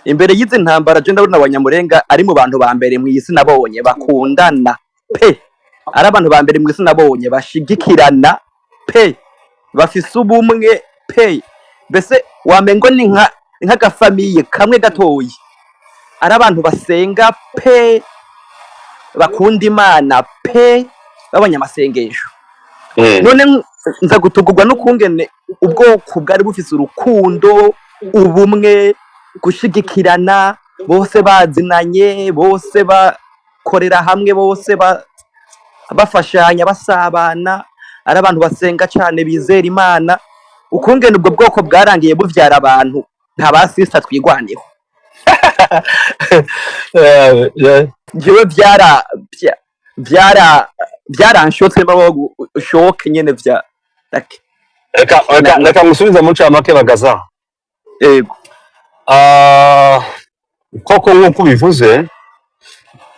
Imbere y'izi ntambara, je ndabona Abanyamurenga ari mu bantu ba mbere mw'isi nabonye bakundana pe, ari abantu ba mbere mw'isi nabonye bashigikirana pe, bafise ubumwe pe. Mbese wamengo ni nka nk'agafamiye kamwe gatoyi. Ari abantu basenga pe, bakunda Imana pe, b'abanyamasengesho. None nza gutugurwa n'ukungene ubwoko bwari bufise urukundo, ubumwe, gushigikirana, bose bazinanye, bose bakorera hamwe, bose bafashanya, basabana, ari abantu basenga cane, bizera Imana. Ukungene ubwo bwoko bwarangiye buvyara abantu nka ba Sister Twigwaneho. Jewe vyaranshotse, mbaho shoke nyene vya like. Reka reka reka ngusubize mu ncamake, Bagaza. Yego. Ah, koko nk'uko ubivuze,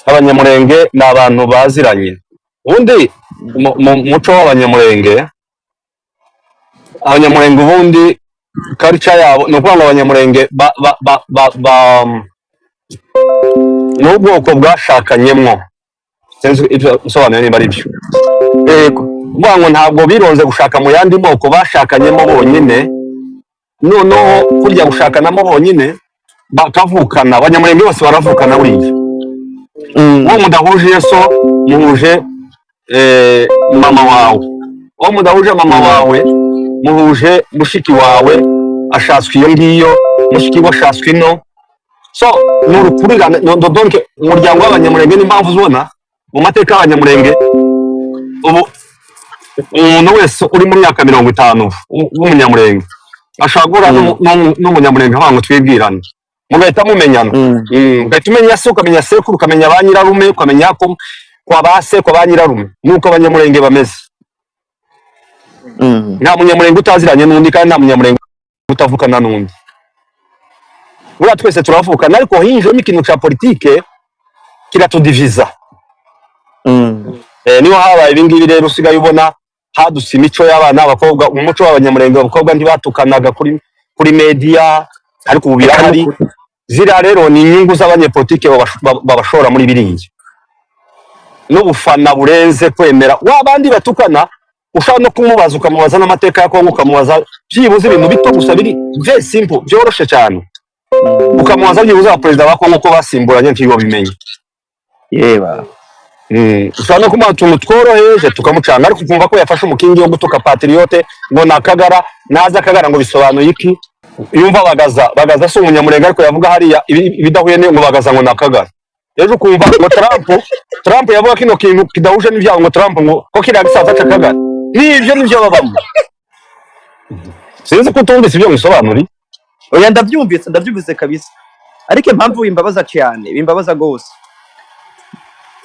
Abanyamurenge ni abantu baziranye. Ubundi mu muco w'Abanyamurenge, Abanyamurenge ubundi culture yabo ni ukuvuga ngo Abanyamurenge ba ni ubwoko bwashakanyemwo. Sinzi ibyo nsobanuye niba ari byo. Yego. Kuvuga ngo ntabwo bironze gushaka mu yandi moko, bashakanyemo bonyine. Noneho kurya gushakanamo bonyine, bakavukana. Abanyamurenge bose baravukana buriya. Uwo mudahuje so, muhuje mama wawe. Uwo mudahuje mama wawe, muhuje mushiki wawe, ashatswe iyo ngiyo, mushiki we ashatswe ino. So ni urukurirane. Donc umuryango w'Abanyamurenge, n'impamvu uzibona mu mateka y'Abanyamurenge, ubu umuntu wese uri mu myaka 50 w'Umunyamurenge ashobora guhura n'Umunyamurenge avuga ngo twibwirane, mugahita mumenyana. Ugahita umenya se, ukamenya sekuru, ukamenya ba nyirarume, ukamenya ko kwa ba se, kwa ba nyirarume. Nuko Abanyamurenge bameze. Nta Munyamurenge utaziranye n'undi, kandi nta Munyamurenge utavukana n'undi. Buriya twese turavukana, ariko hinjiyemo ikintu ca politike kiratudiviza. Niho habaye ibingibi rero usigaye ubona hadutse imico y'abana b'abakobwa. Mu muco w'Abanyamurenge, abakobwa ntibatukanaga kuri media, ariko ubu birahari. Ziriya rero ni inyungu z'abanyepolitike babashora muri biriya n'ubufana burenze kwemera. Wa bandi batukana, ushobora no kumubaza, ukamubaza n'amateka ya Kongo, ukamubaza byibuze ibintu bito gusa biri very simple, byoroshe cyane, ukamubaza byibuze abaperezida ba Kongo uko basimburanye, ntiyobimenye. Yeba. Ushobora no kumuha utuntu tworoheje tukamucanga, ariko ukumva ko yafashe umukingi wo gutuka patriote ngo ni akagara, naza akagara ngo bisobanuye iki? Yumva Bagaza, Bagaza si Umunyamurenge, ariko yavuga hariya ibidahuye ngo Bagaza ngo ni akagara. Ejo ukumva ngo Trump yavuga kino kintu kidahuje n'ivyabo, ngo Trump ngo ko kiriya gisaza c'akagara. Nivyo nivyo babamo. Sinzi ko utumvise ibyo ngusobanuriye. Oya, ndabyumvise, ndabyumvise kabisa. Ariko impamvu bimbabaza cyane, bimbabaza rwose,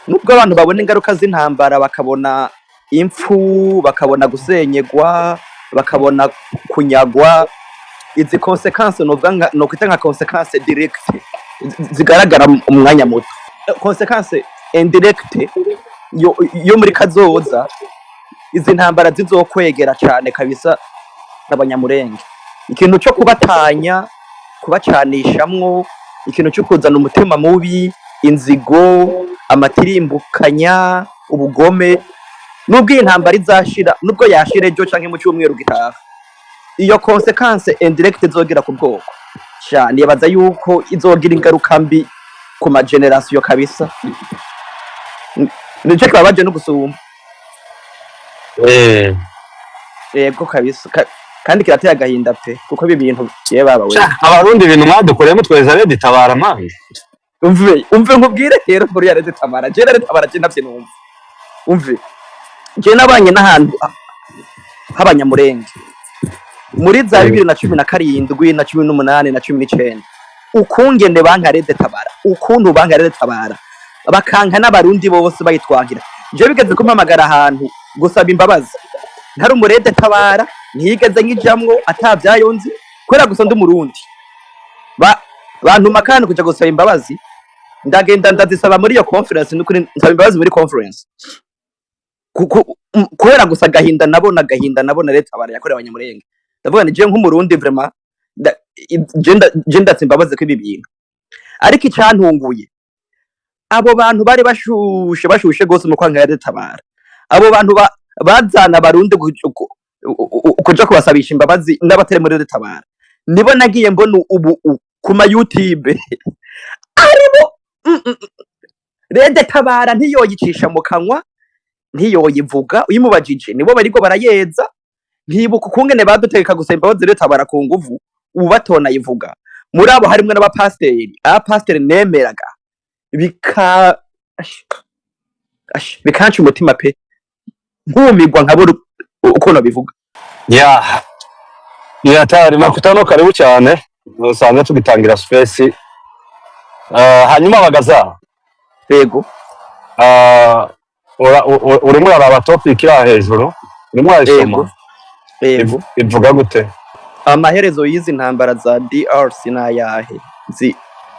nubwo abantu babona ingaruka z'intambara, bakabona impfu, bakabona gusenyegwa, bakabona kunyagwa, izi conséquences novuga nka nokwita nka conséquences directes zigaragara mu mwanya muto, conséquences indirectes yo muri kazoza, izi ntambara zizokwegera cyane kabisa Abanyamurenge. Ikintu cyo kubatanya, kubacanishamwo, ikintu cyo kuzana umutima mubi, inzigo, amatirimbukanya, ubugome, nubwo iyi ntambara izashira, nubwo yashira ejo canke mu cyumweru gitaha, iyo conséquence indirecte izogera ku bwoko sha, nibaza yuko izogira ingaruka mbi ku ma générations kabisa. Nico kibabaje no gusumba. Yego kabisa. Kandi kirateye agahinda pe, kuko ibi bintu ye baba we. Sha, Abarundi ibintu mwadukoreye mutweza RED Tabara mani. Umve, umve nkubwire rero kuri ya RED Tabara. Je RED Tabara je ntavyo numva. Umve, je nabanye n'ahantu h'Abanyamurenge muri za 2017 na 18 na 19. Ukungene banka RED Tabara, ukuntu banka RED Tabara, bakanka n'Abarundi bose bayitwangira. Je bigeze kumpamagara ahantu gusaba imbabazi, ntari umu RED Tabara, ntiyigeze nkijamwo, atavyayo nzi, kubera gusa ndi Umurundi. Bantuma kandi kuja gusaba imbabazi, ndagenda ndazisaba muri iyo conference. Nukuri nsaba imbabazi muri conference kubera gusa agahinda nabona, agahinda nabona RED Tabara yakorewe Abanyamurenge. Ndavuga ni je nk'Umurundi vraiment je ndatse imbabazi ko ibi bintu. Ariko icantunguye, abo bantu bari bashushe, bashushe gose mu kwanka RED Tabara, abo bantu bazana Abarundi kuja kubasabisha imbabazi n'abatari muri RED Tabara, nibo nagiye mbona ubu ku ma YouTube aribo RED Tabara ntiyoyicisha mu kanwa, ntiyoyivuga. Uyimubajije, nibo bariko barayeza. Ntibuka ukungene badutegeka gusaba imbabazi RED Tabara ku nguvu, ubu batonayivuga. Muri abo harimwo n'abapasiteri, abapasiteri nemeraga, bika ash, ash, bikanca umutima pe, nkumirwa nkabura uko nobivuga. Ya, ni hatari. Makutano, karibu cyane. Usanzwe tugitangira space. Hanyuma Bagaza, Yego. Urimo uraraba topic iri aha hejuru, urimo urayisoma? Yego. Ivuga gute? Amaherezo y'izi ntambara za DRC n'ayahe?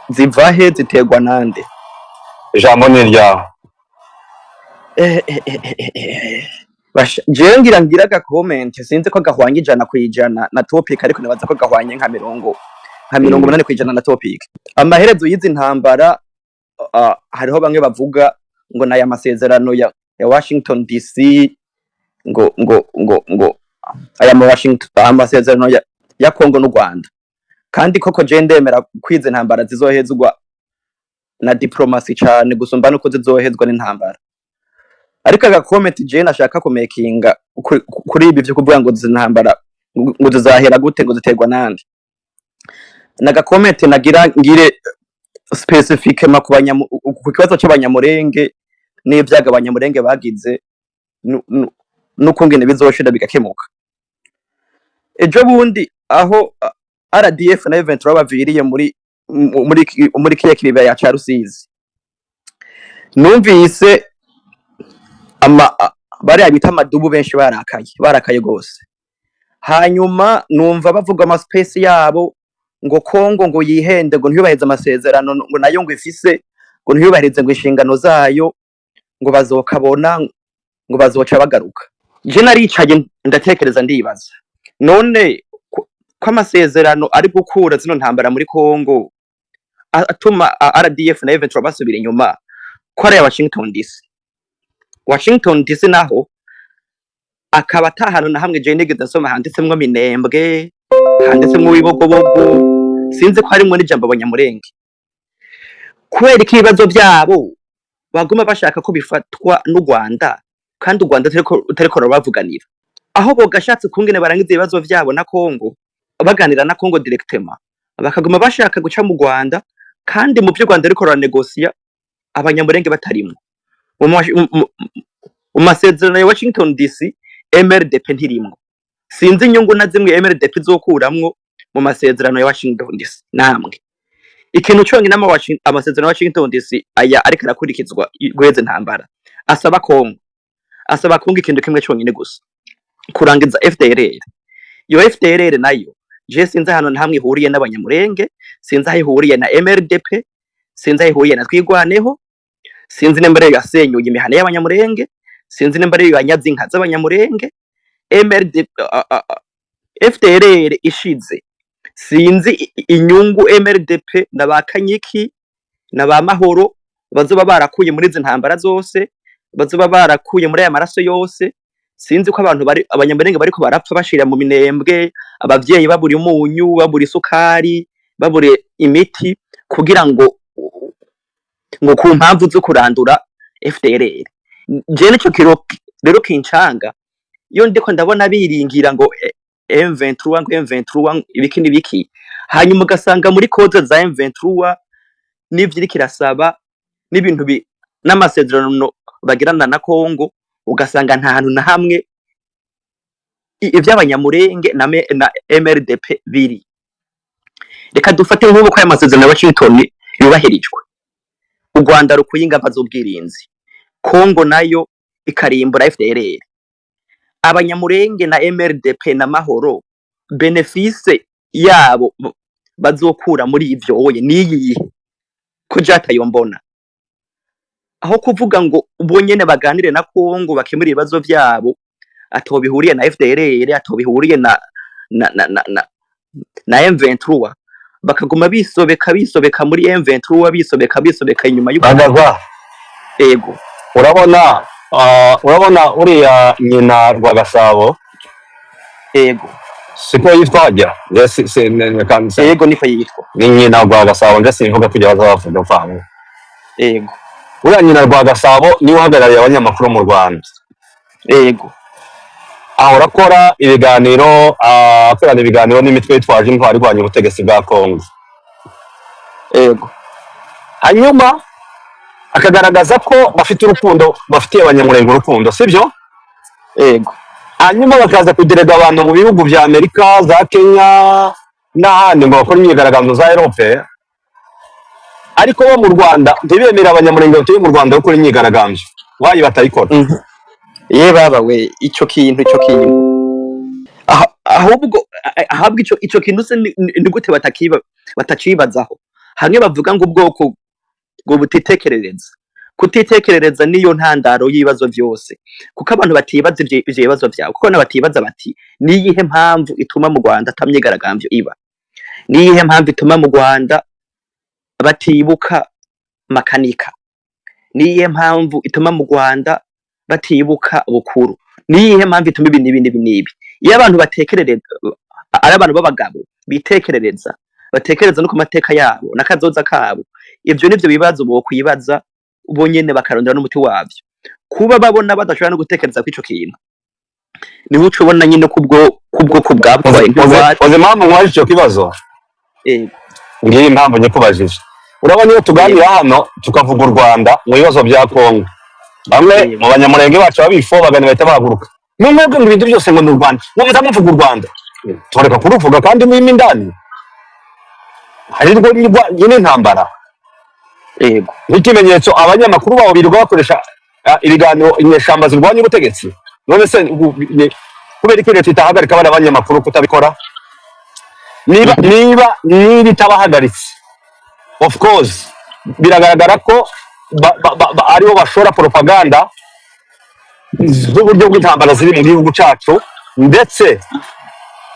Ziva he? Ziterwa nande? Ijambo ni iryawe. Basha, jewe ngira aga comment, sinzi ko gahwanye 100% na topic, ariko nibaza ko gahwanye nka 80% na topic. Amaherezo y'izi ntambara, hariho bamwe bavuga ngo naya masezerano ya Washington DC, ngo aya ma Washington, amasezerano ya Congo n'u Rwanda. Kandi koko je ndemera kwiza intambara zizohezwa na diplomasi cane gusumba nuko zizohezwa n'intambara. Ariko aga comment je nashaka kumekinga kuri ibi vyo kuvuga ngo izi ntambara ngo zizahera gute, ngo ziterwa nande, naga comment nagira ngire spécifiquement ku kibazo c'Abanyamurenge n'ivyago Abanyamurenge bagize, n'ukungene bizoshira bigakemuka. Ejo bundi aho RDF na M23 baviriye muri kiya kibaya ca Rusizi, numvise bariya bita amadubu benshi barakaye, barakaye gose. Hanyuma numva bavuga ama space yabo ngo Kongo ngo yihende, ngo ntiyubahirize amasezerano, ngo nayo ngo ifise, ngo ntiyubahirize ngo inshingano zayo, ngo bazokabona, ngo bazoca bagaruka. Je naricaye ndatekereza, ndibaza: none ko amasezerano ari gukura zino ntambara muri Kongo, atuma RDF na M23 basubira inyuma, ko ari aya Washington DC, Washington DC naho akaba ata hantu na hamwe je nigeze nsoma handitsemwo Minembwe, handitsemwo Ibibogobogo, sinzi ko harimwo n'ijambo Abanyamurenge, kubera ko ibibazo vyabo baguma bashaka ko bifatwa n'u Rwanda, kandi u Rwanda rutariko rurabavuganira? Aho bogashatse ukungene barangiza ibibazo vyabo na Kongo, baganira na Kongo directement, bakaguma bashaka guca mu Rwanda, kandi mu vyo u Rwanda ruriko ruranegosiya Abanyamurenge batarimwo. Mu masezerano ya Washington DC, MRDP ntirimwo. Sinzi inyungu na zimwe MRDP izokuramwo mu masezerano ya Washington DC namwe. Ikintu conyine amasezerano ya Washington DC aya ariko arakurikizwa guheza intambara, asaba Kongo ikintu kimwe conyine gusa: kurangiza FDLR. Iyo FDLR nayo je sinzi ahantu na hamwe ihuriye n'Abanyamurenge, sinzi aho ihuriye na MRDP, sinzi aho ihuriye na Twigwaneho, sinzi nimba ariyo yasenyuye imihana y'Abanyamurenge, sinzi nimba ariyo yanyaze inka z'Abanyamurenge. MRD FDLR ishize, sinzi inyungu MRDP na ba Kanyiki na ba Mahoro bazoba barakuye muri izi ntambara zose, bazoba barakuye muri aya maraso yose. Sinzi ko abantu bari, Abanyamurenge bariko barapfa bashira mu Minembwe, abavyeyi babura umunyu, babura isukari, babura imiti, kugira ngo ku mpamvu zo kurandura FDLR. Je nico kiro rero kincanga iyo ndiko ndabona biringira ngo M23, ngo M23 ibiki n'ibiki, hanyuma ugasanga muri causes za M23 n'ivyo iriko irasaba n'ibintu n'amasezerano bagirana na Kongo, ugasanga nta hantu na hamwe ivy'Abanyamurenge na MRDP biri. Reka dufate nk'ubu ko aya masezerano ya Washington yubahirijwe, u Rwanda rukuye ingamba z'ubwirinzi, Kongo nayo ikarimbura FDLR, Abanyamurenge na MRDP na Mahoro, bénéfice yabo bazokura muri ivyo oye niyihe, ko jatayo mbona? Aho kuvuga ngo bo nyene baganire na Kongo bakemure ibibazo vyabo ataho bihuriye na FDLR, ataho bihuriye na M23. Bakaguma bisobeka bisobeka muri M23, bisobeka bisobeka inyuma y'u Rwanda. Bagaza. Ego. Urabona uriya nyina Rwagasabo. Ego. Siko yitwa hajya? Nje Ego, niko yitwa. Ni nyina Rwagasabo, nje simvuga kugira bazabavuga mfamu. Ego. Uriya nyina Rwagasabo niwe uhagarariye abanyamakuru mu Rwanda. Ego. Ahora akora ibiganiro, akorana ibiganiro n'imitwe yitwaje intwari irwanya ubutegetsi bwa Kongo. Ego. Hanyuma akagaragaza ko bafite urukundo, bafitiye Abanyamurenge urukundo, sibyo? Ego. Hanyuma bakaza kugerega abantu mu bihugu bya Amerika, za Kenya n'ahandi ngo bakore imyigaragambyo, za Europe, ariko bo mu Rwanda ntibemere Abanyamurenge batuye mu Rwanda gukora imyigaragambyo. Wayi batayikora? Ye baba we, ico kintu ahubwo ahabwo ico kintu se ni gute batacibazaho? Hamwe bavuga ngo ubwoko ngo butitekerereza, kutitekerereza niyo ntandaro y'ibibazo vyose, kuko abantu batibaza ivyo bibazo vyabo, kuko abantu batibaza bati: "Niyihe mpamvu ituma mu Rwanda ata myigaragambyo iba? Niyihe mpamvu ituma mu Rwanda batibuka Makanika? Niyihe mpamvu ituma mu Rwanda batibuka Bukuru? Niyihe mpamvu ituma ibi n'ibi n'ibi n'ibi?" Iyo abantu batekerereza, ari abantu b'abagabo bitekerereza, batekereza no ku mateka yabo n'akazoza kabo, ivyo nivyo bibazo bokwibaza bo nyene, bakarondera n'umuti wavyo. Kuba babona badashobora no gutekereza kw'ico kintu, niho uca ubona nyine kubwo bwatwaye nk'ingwate. Uzi impamvu nkubajije icyo kibazo? Ego. Ngiyi impamvu nyikubajije. Urabona iyo tuganira hano tukavuga u Rwanda mu bibazo bya Kongo, bamwe mu Banyamurenge bacu babifobagana bahita bahaguruka: "Mwebwe ngo ibintu byose ngo ni u Rwanda, ngo muta muvuga u Rwanda." Tureka kuruvuga kandi murimo indani hari rwo nyine intambara. Nk'ikimenyetso, abanyamakuru babo birirwa bakoresha ibiganiro inyeshamba zirwanya ubutegetsi. None se kubera ko leta itahagarika bariya banyamakuru kutabikora? Niba itabahagaritse, of course biragaragara ko aribo bashora propaganda z'uburyo bw'intambara ziri mu gihugu cyacu. Ndetse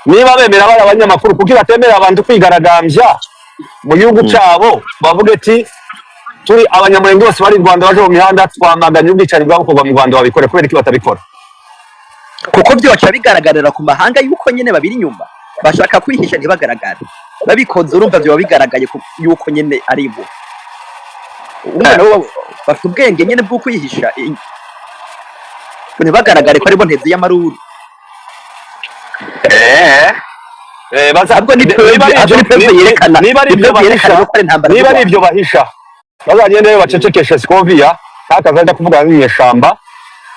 niba bemera bari abanyamakuru, kuko batemera abantu kwigaragambya mu gihugu cyabo, bavuga ati: "Turi Abanyamurenge bose bari i Rwanda, baje mu mihanda, twamaganye ubwicanyi bwabukorwa mu Rwanda," babikore. Kubera iki batabikora? Kuko byoca bigaragarira ku mahanga yuko nyene babiri inyuma, bashaka kwihisha ntibagaragare. Babikoze, urumva vyoba bigaragaye yuko nyene ari bo. Urumva nabo bafite ubwenge nyene bwo kwihisha ntibagaragare ko aribo ntezi y'amaruru. Baza Ahubwo ni niba twebwe, ari ahubwo ibyo ni twebwe yerekana, niba ari ni ibyo twebwe yerekana bahisha, ko ari intambara niba z'u ari Rwanda. ibyo bahisha, bazagende bacecekeshe Scovia, ntakaza kuvugana n'inyeshamba,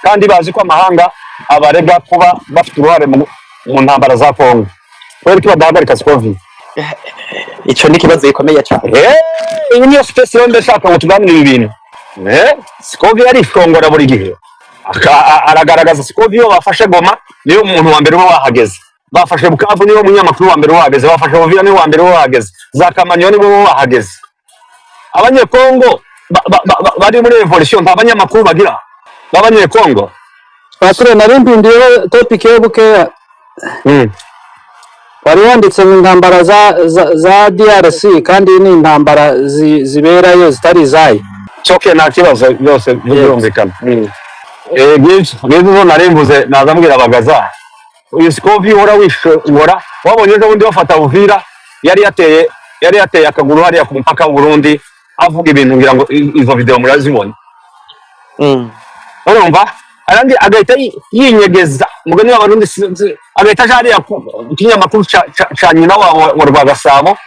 kandi bazi ko amahanga abarega kuba bafite uruhare mu ntambara za Kongo. Kubera ko badahagarika Scovia? Ico ni ikibazo gikomeye cane. Iyi niyo space rero ndashaka ngo tuganire ibi bintu. Scovia arishongora buri gihe. Aragaragaza Scovia iyo bafashe Goma niyo muntu wa mbere uba wahageze, bafashe Bukavu niwo munyamakuru wa mbere wahageze, bafashe Uvira niwe wa mbere wahageze, za Kamanyola nibo wahageze. Abanyekongo bari muri revolution nta banyamakuru bagira b'Abanyekongo. Patro, nari mpinduyeho topic yo bukeya. Wari wanditse mu ntambara za DRC, kandi ni intambara ziberayo zitari izayo. It's okay, nta kibazo, byose birumvikana. Ngibyo zo nari mvuze, naza mbwira Bagaza uyu Sikovi uhora wishongora. Wabonye ejo bundi bafata Uvira, yari yateye akaguru hariya ku mupaka w'u Burundi, avuga ibintu, ngira ngo izo video murazibona. Urumva arandi agahita yinyegeza, umugani w'Abarundi, agahita aja hariya ku kinyamakuru ca nyina wabo wa Rwagasabo,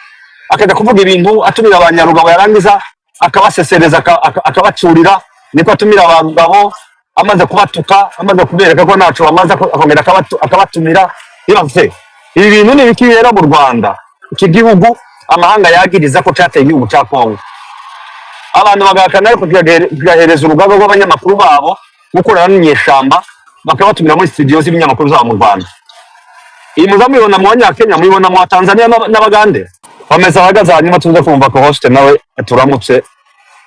akajya kuvuga ibintu, atumira abanyarugabo, yarangiza akabasesereza, akabacurira. Niko atumira abarugabo, amaze kubatuka, amaze kubereka ko ntaco bamaze, akongera akabatumira. Ibaze, ibi bintu ni ibiki bibera mu Rwanda, iki gihugu amahanga yagiriza ko cateye igihugu ca Kongo, abantu bagahakana, ariko kigahereza urugaga rw'abanyamakuru babo gukorana n'inyeshamba, bakabatumira muri studio z'ibinyamakuru zabo mu Rwanda. Iyi muza mubibona mu Banyakenya, mubibona mu Batanzania n'Abagande. Bameze ahagaze, hanyuma tuze kumva ko host nawe turamutse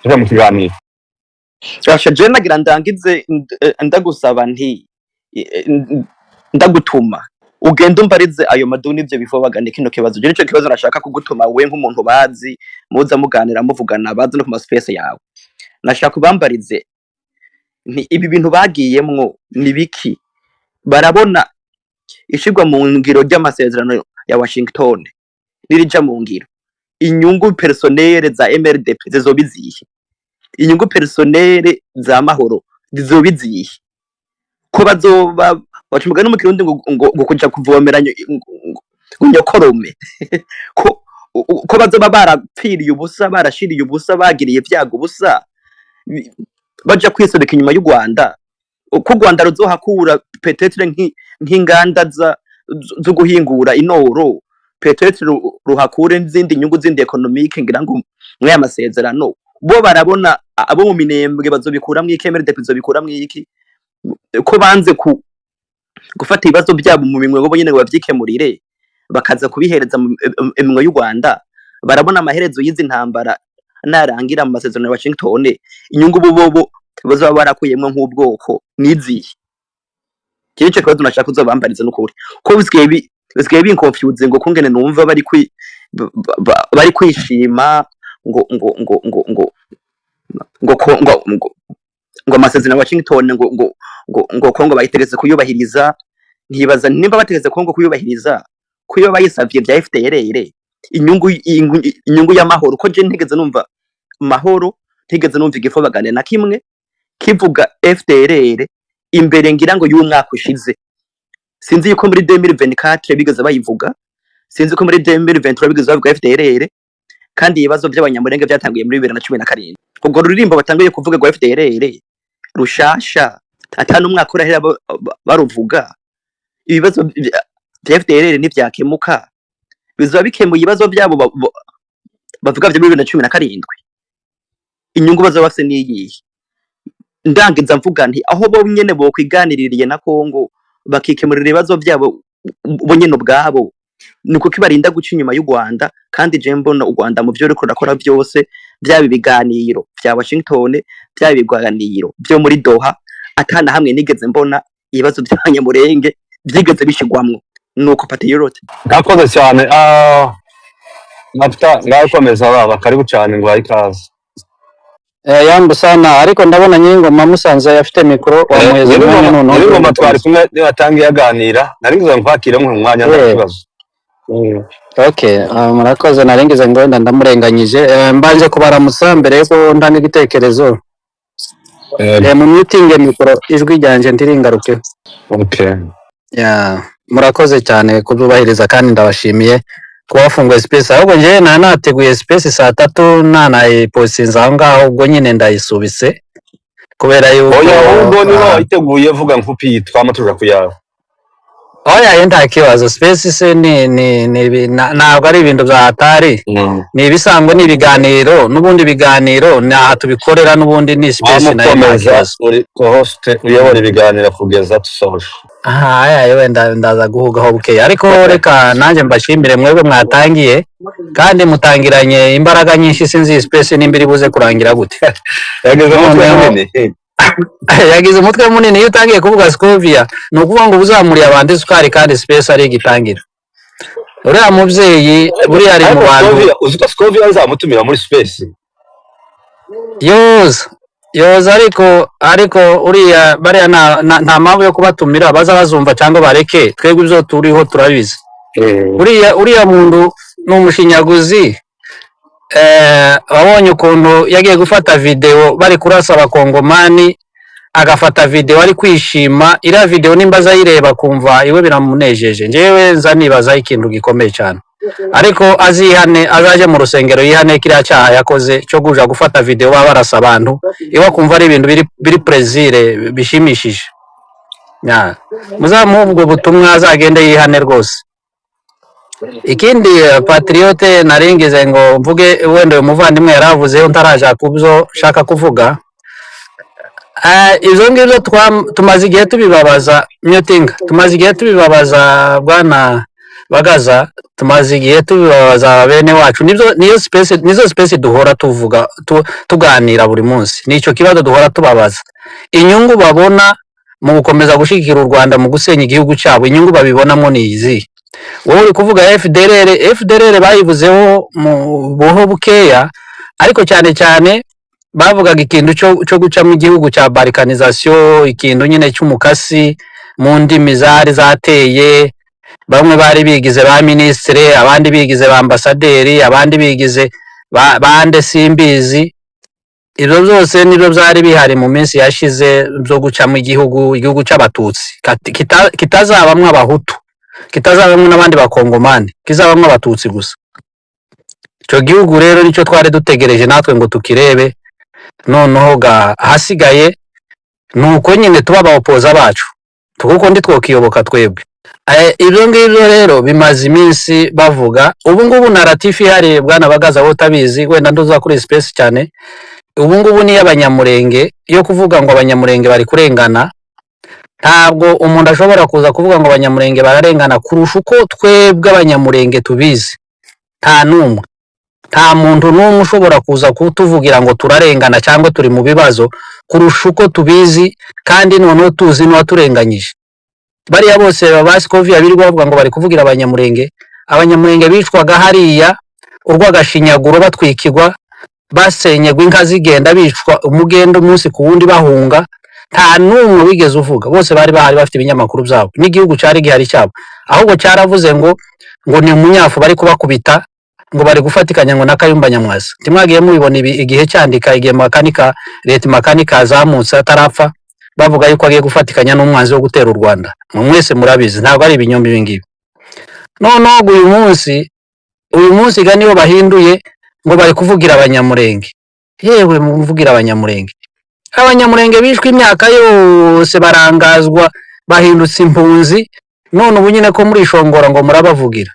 tuje mu kiganiro. Rasha, je nagira ndangize, ndagusaba nti ndagutuma. Ugenda umbarize ayo maduni, ivyo bifobagane. Kino kibazo je nico kibazo nashaka kugutuma we nk'umuntu bazi, muza muganira, muvugana, bazi no ku ma space yawe. Nashaka ubambarize nti ibi bintu bagiyemwo ni biki? Barabona ishirwa mu ngiro ry'amasezerano ya Washington nirija mu ngiro, inyungu personnelles za MRDP zizoba izihe? Inyungu personnelles za Mahoro zizoba izihe? Ko bazoba baca umugani mu Kirundi ngo kuja kuvomera ngo nyokorome, ko bazoba barapfiriye ubusa, barashiriye ubusa, bagiriye ibyago ubusa, baja kwisobeka inyuma y'u Rwanda, ko u Rwanda ruzohakura peut-être nk'inganda zo guhingura inoro, peut-être ruhakure n'izindi nyungu zindi économiques. Ngira ngo muri aya masezerano bo barabona abo mu Minembwe bazobikuramwo iki? MRDP izobikuramwo iki, ko banze ku gufata ibibazo byabo mu minwe bo nyene ngo bavyikemurire, bakaza kubihereza mu minwe y'u Rwanda? Barabona amaherezo y'izi ntambara narangira mu masezerano ya Washington, inyungu bo bazoba barakuyemwo nk'ubwoko nizihe? Iki nico kibazo nashaka kuzobambariza n'ukuri, ko bisigaye binconfuse, ngo kungene numva bari kwishima ngo amasezerano ya Washington ngo Kongo bayitegetse kuyubahiriza. Ntibaza nimba bategetse Kongo kuyubahiriza, ko iyo bayisavye vya FDLR, inyungu y'amahoro, ko je ntigeze numva Mahoro, ntigeze numva igifobagane na kimwe kivuga FDLR imbere, ngira ngo y'umwaka ushize. Sinzi yuko muri 2024 bigeze bayivuga, sinzi ko muri 2023 bigeze bavuga FDLR, kandi ibibazo by'Abanyamurenge byatanguye muri 2017. Ubwo ruririmbo batanguye kuvuga rwa FDLR rushasha, ata n'umwaka urahera baruvuga. Ibibazo vya FDLR ntivyakemuka, bizoba bikemuye ibibazo vyabo bavuga vya 2017? Inyungu bazoba bafise niyihe? Ndangiza mvuga nti aho bo nyene bokwiganiririye na Kongo, bakikemurira ibibazo vyabo bo nyene ubwabo, ni kuko ibarinda guca inyuma y'u Rwanda. Kandi je mbona u Rwanda mu vyo ruriko rurakora vyose, vyaba ibiganiro vya Washington, vyaba ibiganiro vyo muri Doha, ata na hamwe nigeze mbona ibibazo vy'Abanyamurenge vyigeze bishigwamwo. Nuko, patriote. Mwakoze cyane. Mafuta ngakomeza, baba karibu cyane, ngo ikaze. Yambu sana, ariko ndabona Nyir'ingoma musanze afite mikoro, wamuheza umwanya. Nyir'ingoma. Noneho Nyir'ingoma twari tugakomeza. kumwe niba atangiye aganira, nari ngize ngo nkwakire mu mwanya, nta kibazo. Okay, murakoze. Narengeje ngo wenda ndamurenganyije. Mbanje kubaramutsa mbere yuko ntanga igitekerezo. Mu mutinge mikoro, ijwi ryanje ndiringaruke. Okay. Ya, murakoze cyane kubyubahiriza, kandi ndabashimiye kuba wafunguye space. Ahubwo njyewe nari nateguye space saa tatu, nanayipostinze aho ngaho, ubwo nyine ndayisubise kubera yuko Oya, ahubwo niba wayiteguye vuga nkupi, twama tuja kuyawe. Oya, ye, nta kibazo. Space se ni ntabwo ari ibintu bya hatari. Ni ibisanzwe, ni ibiganiro n'ubundi, ibiganiro ni aha tubikorera n'ubundi, ni space nayo nta Wamukomeza kibazo. Uri co-host, uyobora ibiganiro kugeza dusoje. Aha, aya wenda ndaza guhugaho bukeya, ariko reka nanjye mbashimire mwebwe mwatangiye kandi mutangiranye imbaraga nyinshi. Sinzi iyi space nimba iri buze kurangira gute. Yagize umutwe Noneho munini. Yagize umutwe munini. Iyo utangiye kuvuga Scovia, ni ukuvuga ngo uzamuriye abantu isukari, kandi space ari igitangira. Uriya mubyeyi buriya ari mu Ariko bantu. Scovia, uzi ko Scovia azamutumira muri space? Yoza yoza, ariko uriya bariya nta mpamvu yo kubatumira, baza bazumva cyangwa bareke, twebwe ibyo turiho turabizi. Uriya muntu ni umushinyaguzi. Wabonye ukuntu yagiye gufata video bari kurasa Abakongomani, agafata video ari kwishima. Iriya video nimba azayireba kumva iwe biramunejeje, njyewe nza nibazaho ikintu gikomeye cyane. Ariko azihane, azaje mu rusengero yihane kiriya cyaha yakoze cyo kuja gufata video baba barasa abantu, iwe akumva ari ibintu biri plaisir, bishimishije. Ya. Muzamuhe ubwo butumwa, azagende yihane rwose. Ikindi, patriote, naringize ngo mvuge, wenda uyu muvandimwe yaravuzeho ntaraja kubyo nshaka kuvuga. Ibyo ngibyo tumaze igihe tubibabaza myutinga, tumaze igihe tubibabaza bwana Bagaza, tumaze igihe tubibabaza bene wacu. Nibyo, niyo space, nizo space duhora tuvuga, tuganira buri munsi, nicyo kibazo duhora tubabaza, inyungu babona. Mu gukomeza gushyigikira u Rwanda mu gusenya igihugu cyabo, inyungu babibonamo ni izihe? Wowe uri kuvuga FDLR. FDLR bayivuzeho mu buho bukeya, ariko cyane cyane bavugaga ikintu cyo gucamo igihugu cya balkanisation, ikintu nyine cy'umukasi mu ndimi zari zateye. Bamwe bari bigize ba minisitiri, abandi bigize ba ambasaderi, abandi bigize bande simbizi. Ibyo byose nibyo byari bihari mu minsi yashize byo gucamo igihugu cy'Abatutsi kitazabamwo Abahutu, kitazabamwo n'abandi Bakongomani, kizabamwo Abatutsi gusa. Icyo gihugu rero nicyo twari dutegereje natwe ngo tukirebe. Noneho ga ahasigaye ni uko nyine tuba abaopoza bacu, kuko ndi twokiyoboka twebwe. Ibyo ngibyo rero bimaze iminsi bavuga. Ubu ngubu narrative ihari, bwana Bagaza, wowe utabizi wenda nduza kuri space cyane, ubu ngubu ni iy'Abanyamurenge, yo kuvuga ngo Abanyamurenge bari kurengana. Ntabwo umuntu ashobora kuza kuvuga ngo Abanyamurenge bararengana kurusha uko twebwe Abanyamurenge tubizi. Nta n'umwe, nta muntu n'umwe ushobora kuza kutuvugira ngo turarengana cyangwa turi mu bibazo kurusha uko tubizi, kandi noneho tuzi n'uwaturenganyije. Bariya bose ba Sikoviya birirwa bavuga ngo bari kuvugira Abanyamurenge, Abanyamurenge bicwaga hariya urw'agashinyaguro, batwikirwa, basenyegwa, inka zigenda, bicwa umugendo umunsi ku wundi, bahunga, nta n'umwe wigeze uvuga. Bose bari bahari, bafite ibinyamakuru byabo, n'igihugu cyari gihari cyabo. Ahubwo cyaravuze ngo ni umunyafu bari kubakubita, ngo bari gufatikanya ngo na Kayumba Nyamwasa. Ntimwagiye mubibona ibi igihe cyandika, igihe Makanika, leta Makanika azamutse atarapfa, bavuga yuko agiye gufatikanya n'umwanzi wo gutera u Rwanda? Mwe mwese murabizi, ntabwo ari ibinyoma ibi ngibi. Noneho uyu munsi ga niyo bahinduye ngo bari kuvugira Abanyamurenge. Yewe, muvugira Abanyamurenge, Abanyamurenge bishwe imyaka yose, barangazwa, bahindutse impunzi, none ubu nyine ko murishongora ngo murabavugira?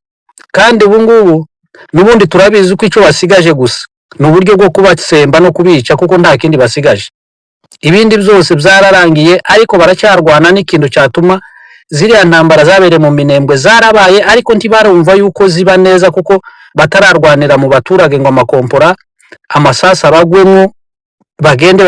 Kandi ubu ngubu n'ubundi turabizi ko icyo basigaje gusa ni uburyo bwo kubatsemba no kubica, kuko nta kindi basigaje. Ibindi byose byararangiye, ariko baracyarwana n'ikintu cyatuma ziriya ntambara zabereye mu Minembwe zarabaye, ariko ntibarumva yuko ziba neza, kuko batararwanira mu baturage ngo amakompora, amasasu abagwemwo, bagende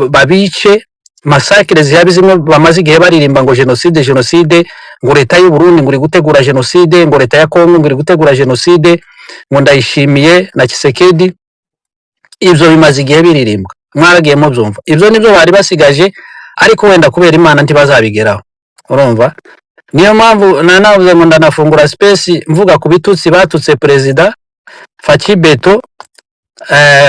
babice, massacre zihabe, zimwe bamaze igihe baririmba ngo jenoside, jenoside, ngo leta y'u Burundi ngo iri gutegura jenoside, ngo leta ya Kongo ngo iri gutegura jenoside, ngo Ndayishimiye na Tshisekedi. Ibyo bimaze igihe biririmbwa, mwaragiye mubyumva. Ibyo nibyo bari basigaje, ariko wenda kubera Imana ntibazabigeraho. Urumva, niyo mpamvu nanavuze ngo ndanafungura space mvuga ku bitutsi batutse Perezida Fatshi Béton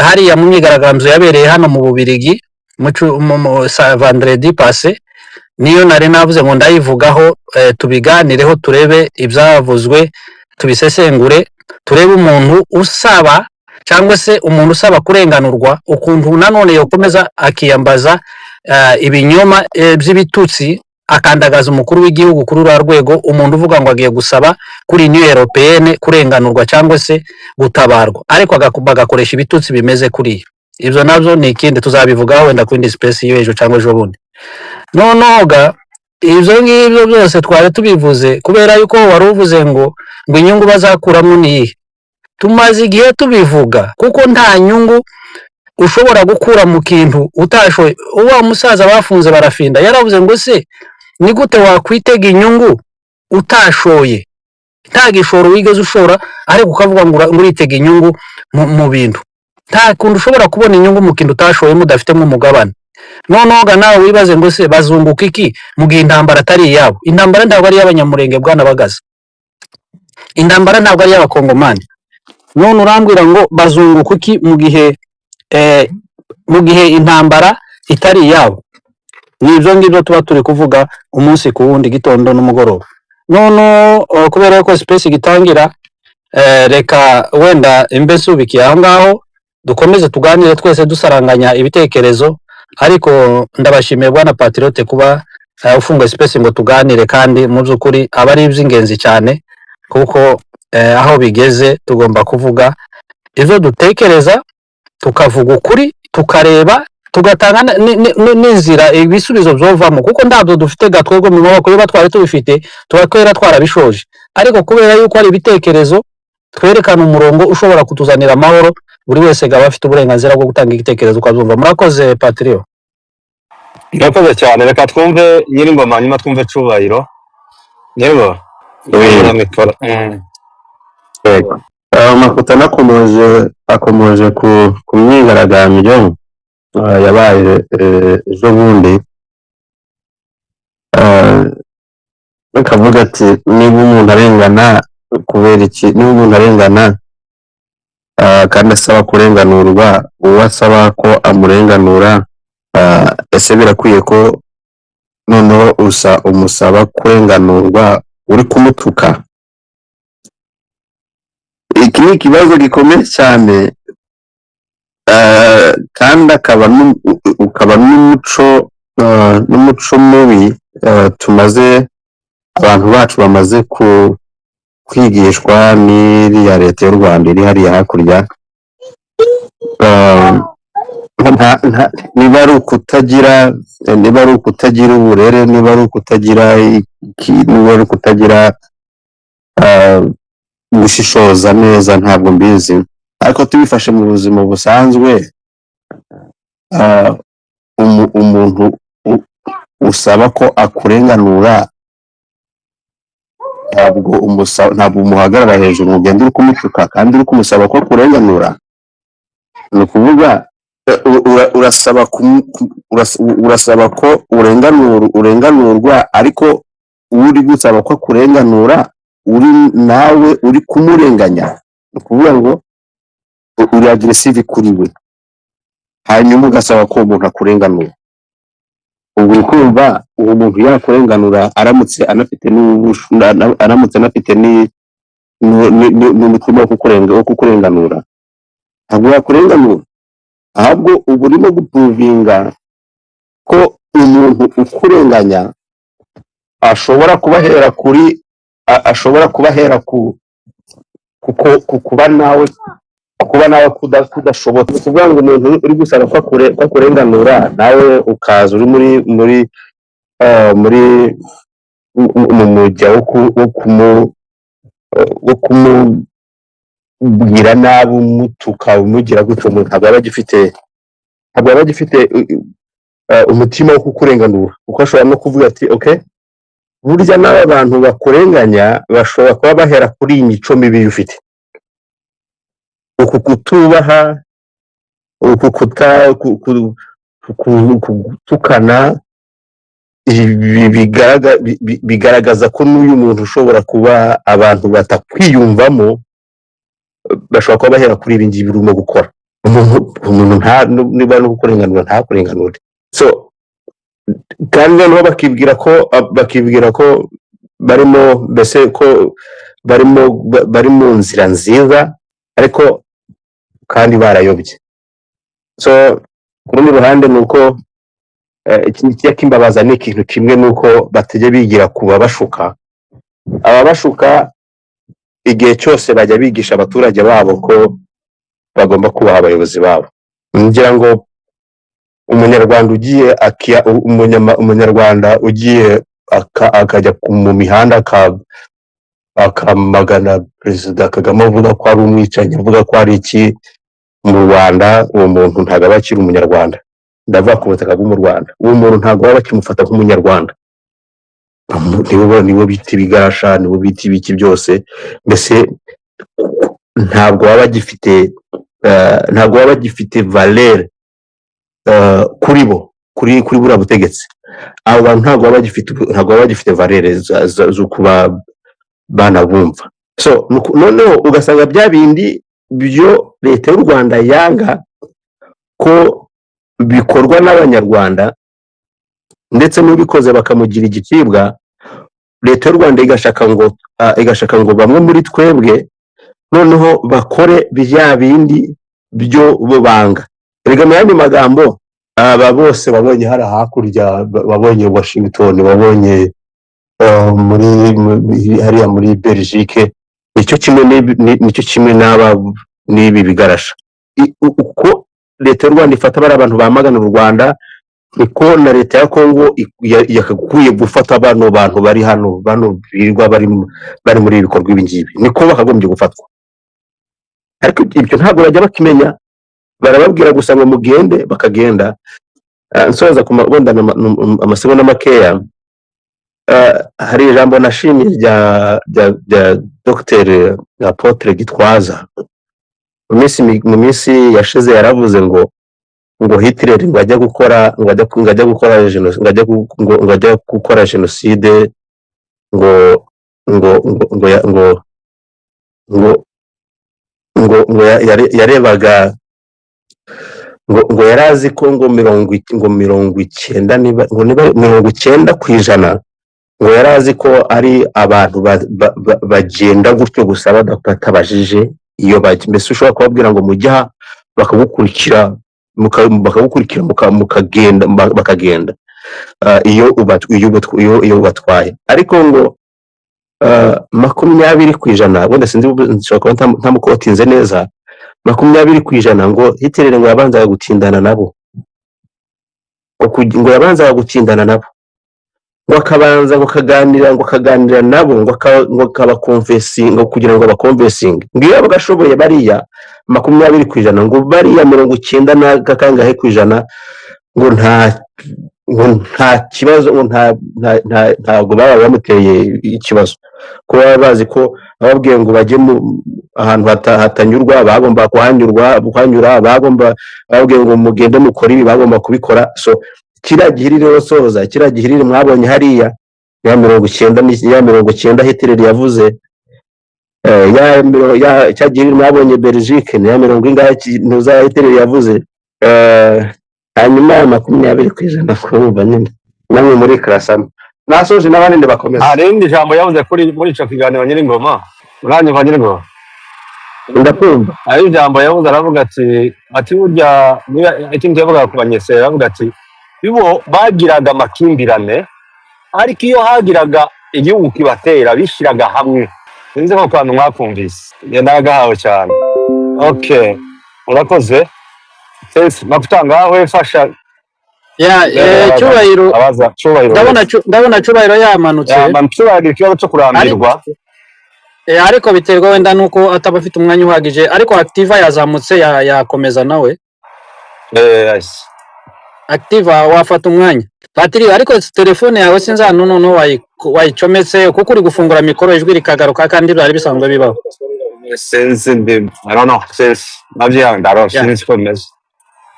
hariya mu myigaragambyo yabereye hano mu Bubirigi mu vendredi passé. Niyo nari navuze ngo ndayivugaho, tubiganireho, turebe ibyavuzwe, tubisesengure, turebe umuntu usaba cyangwa se umuntu usaba kurenganurwa ukuntu nanone yokomeza akiyambaza ibinyoma by'ibitutsi, akandagaza umukuru w'igihugu kuri uriya rwego. Umuntu uvuga ngo agiye gusaba kuri Union Européenne kurenganurwa cyangwa se gutabarwa, ariko bagakoresha ibitutsi bimeze kuriya, ibyo nabyo ni ikindi tuzabivugaho wenda ku yindi space y'ejo cyangwa ejo bundi. Noneho ga ibyo ngibyo byose twari tubivuze kubera yuko wari uvuze ngo inyungu bazakuramo ni iyihe. Tumaze igihe tubivuga, kuko nta nyungu ushobora gukura mu kintu utashoye. Uwa musaza bafunze Barafinda yaravuze ngo se ni gute wakwitega inyungu utashoye? Nta gishoro wigeze ushora, ariko ukavuga ngo uritega inyungu mu bintu. Nta kuntu ushobora kubona inyungu mu kintu utashoyemo, udafitemo umugabane. Noneho ga nawe wibaze ngo se bazunguka iki mu gihe intambara atari iyabo? Intambara ntabwo ari iy'Abanyamurenge, bwana Bagaza, intambara ntabwo ari iy'Abakongomani. None urambwira ngo bazunguka iki mu gihe intambara itari iyabo? Ni ibyo ngibyo tuba turi kuvuga umunsi ku wundi, gitondo n'umugoroba. None kubera ko space gitangira, reka wenda imbe nsubikiye aho ngaho, dukomeze tuganire twese dusaranganya ibitekerezo. Ariko ndabashimiye, bwana Patriote, kuba ufunguye space ngo tuganire, kandi mu by'ukuri aba ari iby'ingenzi cyane, kuko aho bigeze tugomba kuvuga ibyo dutekereza, tukavuga ukuri, tukareba, tugatanga n'inzira ibisubizo byovamo, kuko ntabwo dufite gatwebwe mu maboko. Iyo twari tubifite tuba twera twarabishoje, ariko kubera yuko hari ibitekerezo twerekana umurongo ushobora kutuzanira amahoro, buri wese gaba afite uburenganzira bwo gutanga igitekerezo ukabyumva. Murakoze, Patrio. Murakoze cyane. Reka twumve Nyiringoma, hanyuma twumve Cubahiro. Nyiringoma. Oui. Na mikoro. Yego. Makuta nakomoje akomoje ku myigaragambyo yabaye ejo bundi, akavuga ati niba umuntu arengana kubera iki, niba umuntu arengana kandi asaba kurenganurwa, uwo asaba ko amurenganura, ese birakwiye ko noneho usa umusaba kurenganurwa uri kumutuka? Iki ni ikibazo gikomeye cyane, kandi akaba ukaba n'umuco mubi tumaze, abantu bacu bamaze kwigishwa n'iriya leta y'u Rwanda iri hariya hakurya. Niba ari ukutagira uburere, niba ari ukutagira iki, niba ari ukutagira gushishoza neza, ntabwo mbizi. Ariko tubifashe mu buzima busanzwe, umuntu usaba ko akurenganura, ntabwo umuhagarara hejuru ngo ugende uri kumutuka kandi uri kumusaba ko akurenganura. Ni ukuvuga urasaba ko urenganurwa, ariko uri gusaba ko akurenganura uri nawe uri kumurenganya. Ni ukuvuga ngo uri aggressive kuri we, hanyuma ugasaba ko uwo muntu akurenganura. Ubwo uri kumva uwo muntu yakurenganura aramutse anafite aramutse anafite n'umutima wo kukurenganura? Ntabwo yakurenganura. Ahubwo uba urimo guprovinga ko umuntu ukurenganya ashobora kubahera kuri ashobora kubahera ku kuko ku kuba nawe kudashobotse. Ni ukuvuga ngo umuntu uri gusaba ko akurenganura, nawe ukaza uri muri mu mujya wo kumubwira nabi, umutuka, umugira gutyo, umuntu ntabwo aba agifite umutima wo kukurenganura, kuko ashobora no kuvuga ati: "Okay, burya n'aba bantu bakurenganya bashobora kuba bahera kuri iyi mico mibi ufite, uku kutubaha, uku kuta gutukana." Ibi bigaragaza ko n'uyu muntu ushobora kuba abantu batakwiyumvamo, bashobora kuba bahera kuri ibi ngibi urimo gukora. Umuntu niba no kukurenganura ntakurenganure. So kandi noneho bakibwira ko barimo, mbese ko barimo bari mu nzira nziza, ariko kandi barayobye. So ku rundi ruhande ni uko ikindi kijya kimbabaza ni ikintu kimwe, ni uko batajya bigira ku babashuka. Ababashuka igihe cyose bajya bigisha abaturage babo ko bagomba kubaha abayobozi babo. Ngira ngo umunyarwanda ugiye akajya mu mihanda akamagana Perezida Kagame, avuga ko ari umwicanyi, avuga ko ari iki mu Rwanda, uwo muntu ntabwo aba akiri umunyarwanda. Ndavuga ku butaka bwo mu Rwanda, uwo muntu ntabwo baba bakimufata nk'umunyarwanda. Nibo bita ibigarasha, nibo bita ibiki byose. Mbese ntabwo baba bagifite valeur kuri bo, kuri buriya butegetsi. Abo bantu ntabwo baba bagifite valeur zo kuba banabumva. So noneho ugasanga bya bindi byo leta y'u Rwanda yanga ko bikorwa n'abanyarwanda, ndetse n'ubikoze bakamugira igicibwa, leta y'u Rwanda igashaka ngo bamwe muri twebwe noneho bakore bya bindi byo bo banga. Erega mu yandi magambo, aba bose wabonye hariya hakurya, wabonye Washington, wabonye muri hariya muri Belgique, nicyo kimwe n'aba n'ibi bigarasha. Uko leta y'u Rwanda ifata bariya abantu bamagana u Rwanda, niko na leta ya Kongo yagakwiye gufata bano bantu bari hano, bano birirwa bari muri ibi bikorwa ibi ngibi, niko bakagombye gufatwa. Ariko ibyo ntabwo bajya bakimenya, barababwira gusa ngo mugende, bakagenda. Nsoza ku wenda amasegonda makeya. Hari ijambo nashimye rya Dr Apotre Gitwaza mu minsi yashize. Yaravuze ngo Hitler ngo ajya gukora jenoside, ngo ajya gukora jenoside, ngo ngo ngo ngo ya- ngo ngo ngo ngo yarebaga ngo yari azi ko ngo 90, niba ngo niba 90%, ngo yari azi ko ari abantu bagenda gutyo gusa batabajije iyo bajya. Mbese ushobora kubabwira ngo mujye aha, bakagukurikira, bakagukurikira, mukagenda, bakagenda iyo ubatwaye. Ariko ngo 20%, wenda sinzi, nshobora kuba ntamukotinze neza, 20% ngo Hitler ngo yabanzaga gutindana nabo, ngo yabanzaga gutindana nabo, ngo akabanza ngo akaganira nabo, ngo akabaconvincinga, kugira ngo abaconvincinge. Ngo iyo yabaga ashoboye bariya 20%, ngo bariya 90 na kangahe ku ijana, ngo nta kibazo, ngo ntabwo baba bamuteye ikibazo, kuba baba bazi ko ababwiye ngo bajye mu ahantu hatanyurwa bagomba kuhanyura, bagomba bababwiye ngo mugende mukore ibi, bagomba kubikora. So kiriya gihiriri rero, soza, kiriya gihiriri mwabonye hariya, ya 90 ya 90 Hitler yavuze, ya cya gihiriri mwabonye Belgique ni ya mirongo ingahe ntuza Hitler yavuze. Hanyuma ya 20% kumva nyine namwe muri karasamo. Nasoje, n'abandi ndabakomeza. Hari irindi jambo yavuze kuri muri ico kiganiro. Nyiringoma, uranyumva, Nyiringoma? Ndakumva. Hari ijambo yavuze, aravuga ati burya niba ikintu yavugaga ku Banyesera, aravuga ati bo bagiraga amakimbirane, ariko iyo hagiraga igihugu kibatera bishyiraga hamwe. Sinzi ko kantu mwakumvise. Njye naragahawe cyane. Okay, urakoze. Sense makuta ngaho fasha. Ya. Abaza Cyubahiro. Abaza Cyubahiro. Ndabona Wese ndabona Cyubahiro yamanutse. Ya, Cyubahiro, ikibazo cyo kurambirwa. Ariko biterwa wenda nuko ataba afite umwanya uhagije, ariko Activa yazamutse, yakomeza nawe. Yes. Activa, wafata umwanya batiri, ariko telefone yawe sinzi ahantu noneho wayicometse, kuko uri gufungura mikoro ijwi rikagaruka, kandi byari bisanzwe bibaho. Sinzi ndi, I don't know, sinzi nabyihangara. Ya. Sinzi ko bimeze.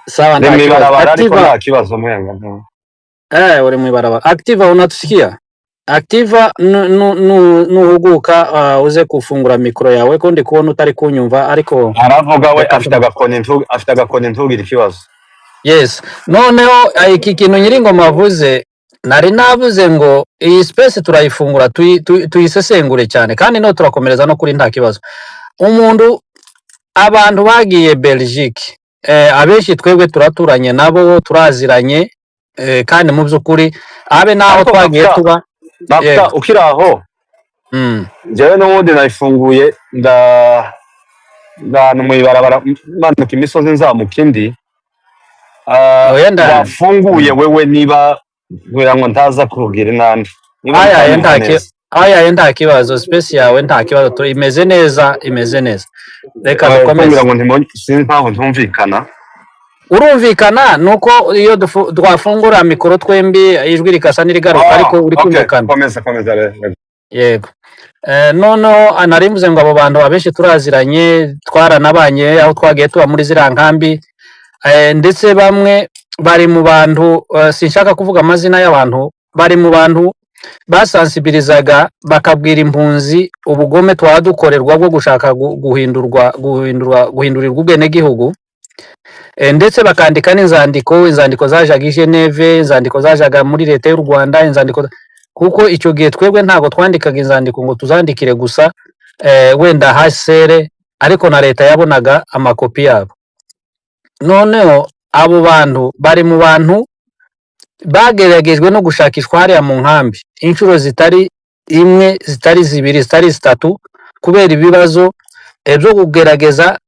Sawa. Ndi Nta kibazo. mw'ibarabara, ariko Activa. Nta kibazo mwenga. Uri mw'ibarabara. Activa, unatusikia? Activa, nuhuguka uze gufungura mikoro yawe, ko ndi kubona utari kunyumva, ariko Aravuga we. Reka. Afite agakoni, ntugire ikibazo. Yes, noneho iki kintu Nyiringoma avuze, nari navuze ngo iyi space turayifungura tuyisesengure cyane, kandi no turakomereza no kuri nta kibazo. Umuntu, abantu bagiye Belgique, abenshi twebwe turaturanye nabo, turaziranye, kandi mu by'ukuri abe naho Ariko twagiye Makuta, tuba. Makuta, Yego. ukiri aho, njyewe n'ubundi nayifunguye ndahantu mu ibarabara, manuka imisozi nzamuka indi. Oya, nda Wafunguye wewe niba kugira ngo ntaza kurugira inani niba Aya utanyumva nta ki neza. Aya nta kibazo, space yawe nta kibazo, imeze neza, imeze neza, reka kumbwira dukomeze. ngo sinzi impamvu ntumvikana. Urumvikana, nuko iyo twafungura mikoro twembi ijwi rikasa n'irigaruka, ariko uri Okay. kumvikana. Komeza, komeza rero. Yego. Noneho nari mvuze ngo abo bantu abenshi turaziranye, twaranabanye aho twagiye tuba muri ziriya nkambi, ndetse bamwe bari mu bantu, sinshaka kuvuga amazina y'abantu, bari mu bantu basansibilizaga, bakabwira impunzi ubugome twaba dukorerwa bwo gushaka guhindurirwa ubwenegihugu, ndetse bakandika n'inzandiko, inzandiko zajaga i Geneve, inzandiko zajaga muri leta y'u Rwanda, inzandiko, kuko icyo gihe twebwe ntabwo twandikaga inzandiko ngo tuzandikire gusa wenda HCR, ariko na leta yabonaga amakopi yabo. Noneho abo bantu bari mu bantu bageragejwe no gushakishwa hariya mu nkambi inshuro zitari imwe, zitari zibiri, zitari zitatu, kubera ibibazo byo kugerageza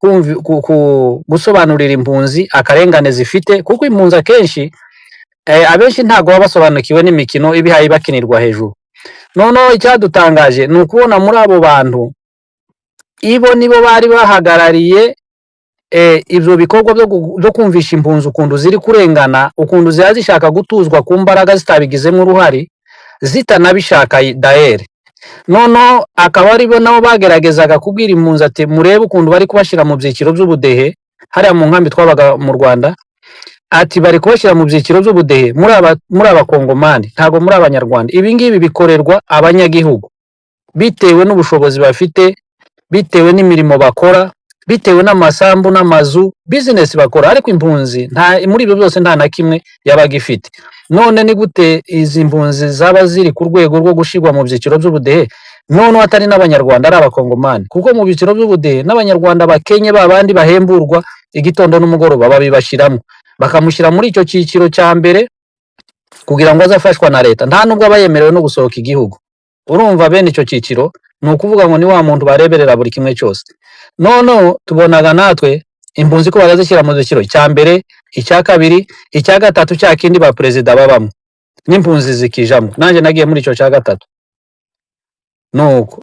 gusobanurira impunzi akarengane zifite, kuko impunzi akenshi, abenshi ntabwo baba basobanukiwe n'imikino ibihaye bakinirwa hejuru. Noneho icyadutangaje ni ukubona muri abo bantu ibo nibo bari bahagarariye. Ivyo bikorwa byo kumvisha impunzi ukuntu ziri kurengana, ukuntu ziba zishaka gutuzwa ku mbaraga zitabigizemo uruhare, zitanabishaka daere. Noneho akaba aribo nabo bageragezaga kubwira impunzi ati: "Murebe ukuntu bari kubashyira mu byiciro by'ubudehe hariya mu nkambi twabaga mu Rwanda." Ati: "Bari kubashyira mu byiciro by'ubudehe, muri abakongomani, ntabwo muri abanyarwanda." Ibi ngibi bikorerwa abanyagihugu bitewe n'ubushobozi bafite, bitewe n'imirimo bakora, bitewe n'amasambu n'amazu, bizinesi bakora. Ariko impunzi nta muri ibyo byose, nta na kimwe yabaga ifite. None ni gute izi mpunzi zaba ziri ku rwego rwo gushyirwa mu byiciro by'ubudehe, noneho atari n'abanyarwanda, ari abakongomani? Kuko mu byiciro by'ubudehe n'abanyarwanda bakenye, ba bandi bahemburwa igitondo n'umugoroba, babibashyiramo, bakamushyira muri icyo cyiciro cya mbere kugira ngo aze afashwa na leta. Nta nubwo aba yemerewe no gusohoka igihugu. Urumva bene icyo cyiciro ni ukuvuga ngo ni wa muntu bareberera buri kimwe cyose. Noneho tubonaga natwe impunzi ko barazishyira mu cyiciro icya mbere, icya kabiri, icya gatatu, cya kindi ba perezida babamo, n'impunzi zikijamo. Nanjye nagiye muri icyo cya gatatu. Nuko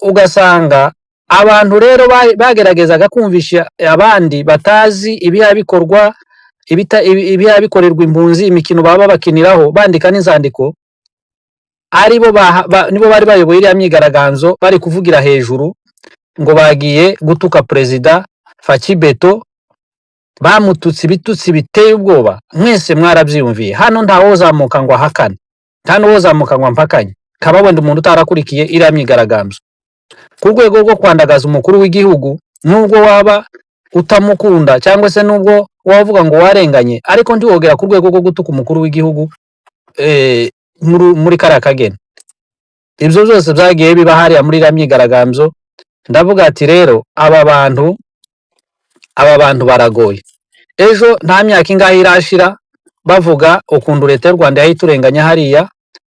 ugasanga abantu rero bageragezaga kumvisha abandi batazi ibiha bikorwa, ibiha bikorerwa impunzi, imikino baba bakiniraho, bandika n'inzandiko. Aribo nibo bari bayoboye iriya myigaragambyo, bari kuvugira hejuru ngo bagiye gutuka perezida Fatshi Béton. Bamututse ibitutsi biteye ubwoba, mwese mwarabyiyumviye. Hano ntawozamuka ngo ahakane, nta n'uwozamuka ngo ampakanye, kaba wenda umuntu utarakurikiye iriya myigaragambyo. Ku rwego rwo kwandagaza umukuru w'igihugu, nubwo waba utamukunda cyangwa se nubwo wavuga ngo warenganye, ariko ntiwogera ku rwego rwo gutuka umukuru w'igihugu muri kariya kageni. Ibyo byose byagiye biba hariya muri iriya myigaragambyo. Ndavuga ati: "Rero aba bantu baragoye." Ejo nta myaka ingahe irashira bavuga ukuntu leta y'u Rwanda yayiturenganya hariya,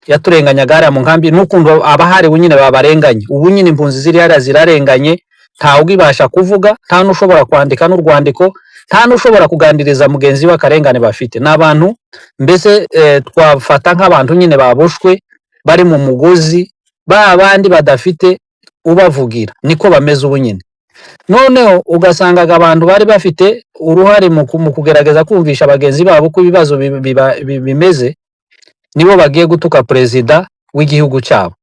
yaturenganyaga hariya mu nkambi, n'ukuntu abahari ubu nyine babarenganye. Ubu nyine impunzi ziri hariya zirarenganye, ntawe ugibasha kuvuga, nta n'ushobora kwandika n'urwandiko, nta n'ushobora kuganiriza mugenzi we akarengane bafite. Ni abantu mbese twafata nk'abantu nyine baboshwe, bari mu mugozi, ba bandi badafite ubavugira, niko bameze ubu nyine. Noneho ugasangaga abantu bari bafite uruhare mu kugerageza kumvisha bagenzi babo ko ibibazo bimeze, nibo bagiye gutuka perezida w'igihugu cyabo.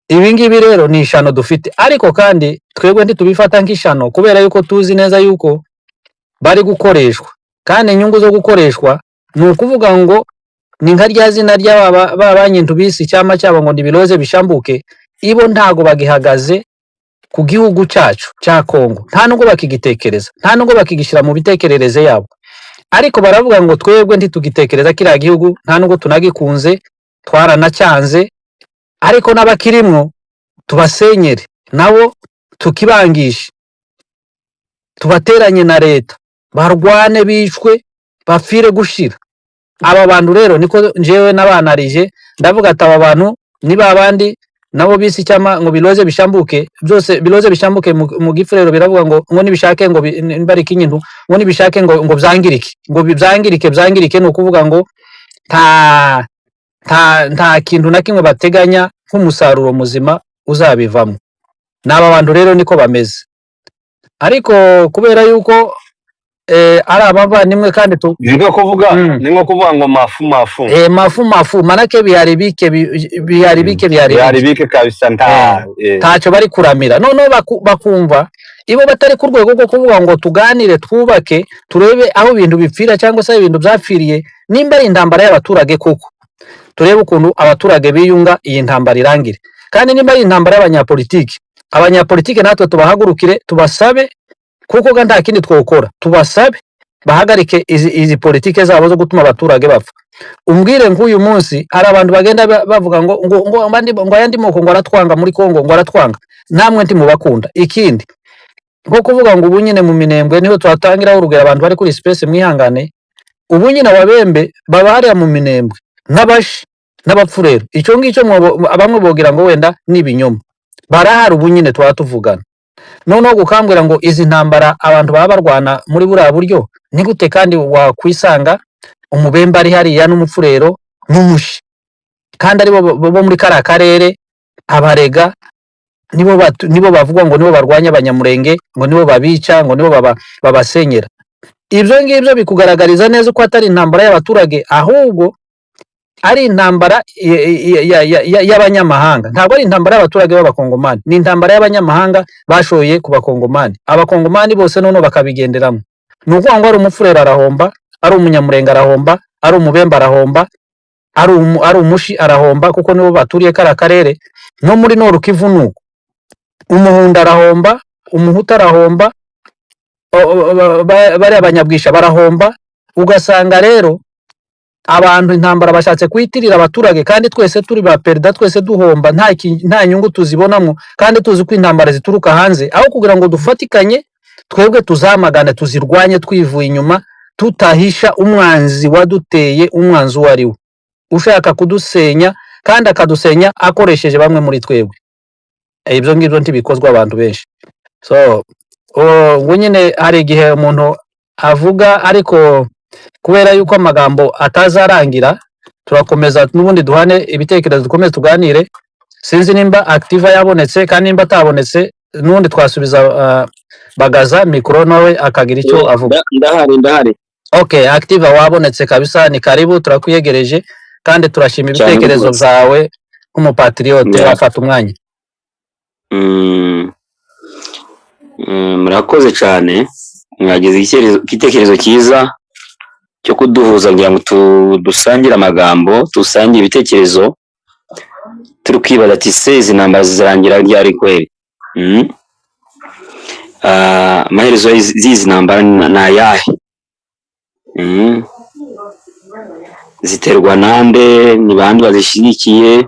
Ibi ngibi rero ni ishano dufite, ariko kandi twebwe ntitubifata nk'ishano, kubera yuko tuzi neza yuko bari gukoreshwa. Kandi inyungu zo gukoreshwa ni ukuvuga ngo ni nka rya zina ry'aba ba banyintu bise icyama cyabo ngo nibiroze bishambuke. Ibo ntago bagihagaze ku gihugu cyacu cya Kongo, nta nubwo bakigitekereza, nta nubwo bakigishyira mu bitekerereze yabo. Ariko baravuga ngo: "Twebwe ntitugitekereza kiriya gihugu, nta nubwo tunagikunze, twaranacyanze, ariko n'abakirimwo tubasenyere, nabo tukibangishe, tubateranye na leta, barwane, bicwe, bapfire gushira." Aba bantu rero niko njyewe nabanarije. Ndavuga ati: "Aba bantu ni ba bandi nabo bise icyama ngo biloze bishambuke." Byose biloze bishambuke mu gifurero biravuga ngo nibishake ngo bareke inyintu, ngo nibishake ngo byangirike, ngo byangirike byangirike. Ni ukuvuga ngo nta kintu na kimwe bateganya nk'umusaruro muzima uzabivamo. N'aba bantu rero niko bameze. Ariko kubera yuko ari abavandimwe kandi tu Ni nko kuvuga Mm. ni nko kuvuga ngo mafu mafu. Mafu mafu, manake biharibike, biharibike, biharibike. Biharibike kabisa, nta Ntacyo bari kuramira. Noneho bakumva ibo batari ku rwego rwo kuvuga ngo tuganire, twubake, turebe aho ibintu bipfira cyangwa se aho ibintu byapfiriye. Nimba ari intambara y'abaturage koko, turebe ukuntu abaturage biyunga, iyi ntambara irangire. Kandi nimba ari intambara y'abanyapolitiki, abanyapolitiki natwe tubahagurukire, tubasabe, kuko ga nta kindi twokora, tubasabe bahagarike izi politike zabo zo gutuma abaturage bapfa. Umbwire, nk'uyu munsi hari abantu bagenda bavuga ngo ayandi moko ngo aratwanga muri Kongo, ngo aratwanga. Namwe ntimubakunda. Ikindi, nko kuvuga ngo ubu nyine mu Minembwe niho twatangiraho urugero. Abantu bari kuri space mwihangane. Ubu nyine ababembe baba hariya mu Minembwe n'abashi n'abapfurero, icyo ngicyo bamwe bogira ngo wenda ni ibinyoma. Barahari ubu nyine tuba tuvugana. Noneho gukambwira ngo izi ntambara abantu baba barwana muri buriya buryo ni gute, kandi wakwisanga umubembe ari hariya n'umupfurero n'umushi, kandi ari bo muri kariya karere, abarega. Nibo bavuga ngo nibo barwanya Abanyamurenge, ngo nibo babica, ngo nibo babasenyera. Ibyo ngibyo bikugaragariza neza ko atari intambara y'abaturage, ahubwo ari intambara y'abanyamahanga. Ntabwo ari intambara y'abaturage b'Abakongomani, ni intambara y'abanyamahanga bashoye ku Bakongomani. Abakongomani bose noneho bakabigenderamo. Ni ukuvuga ngo ari Umufurero arahomba, ari Umunyamurenge arahomba, ari Umubembe arahomba, ari Umushi arahomba, kuko nibo baturiye kariya karere. No muri Nord Kivu nuko, Umuhunda arahomba, Umuhutu arahomba, bariya Banyabwisha barahomba. Ugasanga rero abantu intambara bashatse kuyitirira abaturage, kandi twese turi ba perida, twese duhomba, nta nyungu tuzibonamo, kandi tuzi ko intambara zituruka hanze. Aho kugira ngo dufatikanye twebwe tuzamagane, tuzirwanye twivuye inyuma, tutahisha umwanzi waduteye, umwanzi uwo ari we ushaka kudusenya, kandi akadusenya akoresheje bamwe muri twebwe. Ibyo ngibyo ntibikozwa abantu benshi. So ubwo nyine hari igihe umuntu avuga, ariko kubera yuko amagambo atazarangira, turakomeza n'ubundi duhane ibitekerezo, dukomeze tuganire. Sinzi nimba Activa yabonetse, kandi nimba atabonetse n'ubundi twasubiza Bagaza mikoro, nawe akagira icyo avuga. Ndahari, ndahari. Okay, Activa wabonetse kabisa, ni karibu, turakwiyegereje kandi turashima Cyane ibitekerezo rwose. byawe nk'umupatriote. Wafata umwanya. Murakoze cyane, mwagize igitekerezo cyiza cyo kuduhuza kugira ngo dusangire amagambo, dusangire ibitekerezo. Turi kwibaza ati: "Se izi ntambara zizarangira ryari kweri?" Amaherezo y'izi ntambara ni ayahe? Ziterwa nande? Ni bande bazishyigikiye?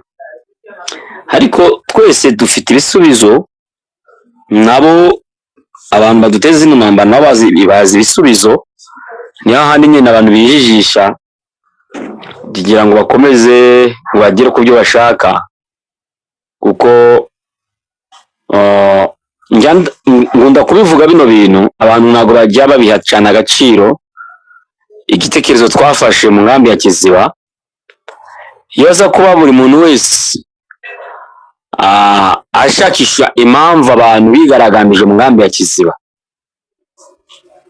Ariko twese dufite ibisubizo, nabo abantu baduteza zino ntambara nabo bazi ibisubizo. Ni hahandi nyine abantu bijijisha kugira ngo bakomeze bagere ku byo bashaka, kuko njya nkunda kubivuga bino bintu, abantu ntabwo bajya babiha cyane agaciro. Igitekerezo twafashe mu nkambi ya Kiziba, iyo aza kuba buri muntu wese ashakisha impamvu abantu bigaragambije mu nkambi ya Kiziba,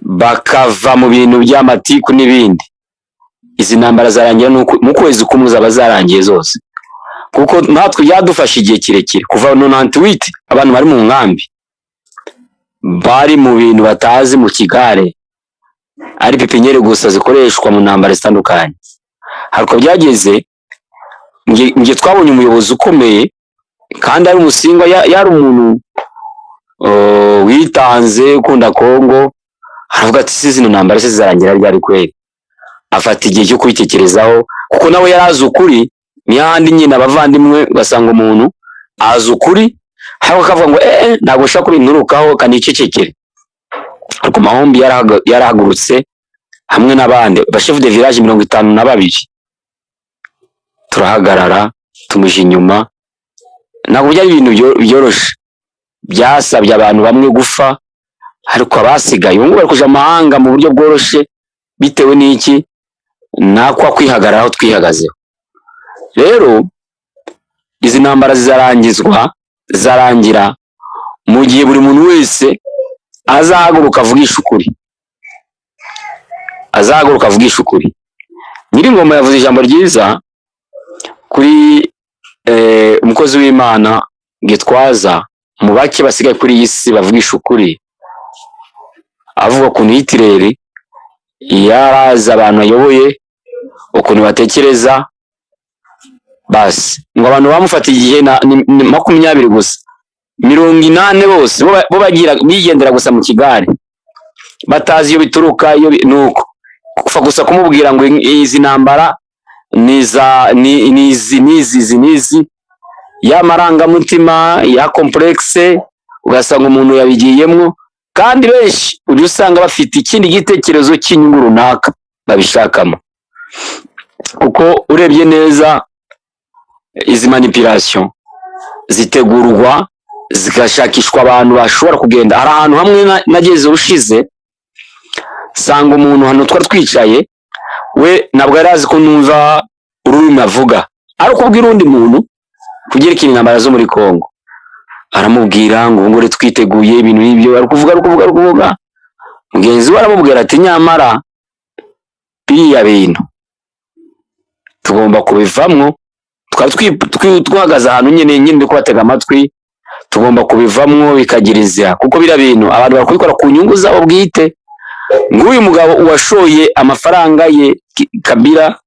bakava mu bintu by'amatiku n'ibindi, izi ntambara zarangira mu kwezi kumwe zaba zarangiye zose, kuko natwe byadufashe igihe kirekire kuva 98. Abantu bari mu nkambi bari mu bintu batazi, mu kigare, ari pépinière gusa zikoreshwa mu ntambara zitandukanye. Ariko byageze nge twabonye umuyobozi ukomeye kandi ari umusingwa, yari umuntu witanze, ukunda Kongo. Aravuga ati: "Si zino ntambara se zizarangira ryari kweri?" Afata igihe cyo kubitekerezaho, kuko nawe yari azi ukuri. Ni hahandi nyine abavandimwe, ugasanga umuntu azi ukuri ariko akavuga ngo ntabwo nshaka kubinturukaho, kanicecekere. Ariko Mahombi yarahagurutse hamwe n'abandi ba chef de village 52, turahagarara, tumuja inyuma. Ntabwo byari ibintu byoroshe, byasabye abantu bamwe gufa, ariko abasigaye ubu ngubu bari kuja amahanga mu buryo bworoshe. Bitewe n'iki? Nakwa kwihagararaho twihagazeho. Rero izi ntambara zizarangizwa, zizarangira mu gihe buri muntu wese azahaguruka avugisha ukuri, azahaguruka avugisha ukuri. Nyiringoma yavuze ijambo ryiza kuri umukozi w'Imana Gitwaza, mu bake basigaye kuri iyi si bavugisha ukuri, avuga ukuntu Hitireri yarazi abantu ayoboye, ukuntu batekereza. Basi ngo abantu bamufatiye igihe ni 20 gusa, 80 bose bo bagira bigendera gusa mu kigare, batazi iyo bituruka, iyo nuko gupfa gusa kumubwira ngo izi ntambara ni za ni izi n'izi, izi n'izi, ya marangamutima ya complexe, ugasanga umuntu yabigiyemwo. Kandi benshi ujya usanga bafite ikindi gitekerezo cy'inyungu runaka babishakamo, kuko urebye neza izi manipulation zitegurwa, zigashakishwa abantu bashobora kugenda. Hari ahantu hamwe nageze ubushize, sanga umuntu hano twari twicaye, we ntabwo yari azi ko numva ururimi avuga, ari ukubwira undi muntu kubyerekeye intambara zo muri Congo. Aramubwira ngo ngo twiteguye ibintu nk'ibyo, ari kuvuga, ari kuvuga, ari kuvuga. Mugenzi we aramubwira ati: "Nyamara biriya bintu tugomba kubivamwo." Twari tuhagaze ahantu nyine nyine, ndi kubatega amatwi. Tugomba kubivamwo bikagira inzira, kuko biriya bintu abantu bari kubikora ku nyungu zabo bwite. Nguyu mugabo uwashoye amafaranga ye, Kabila,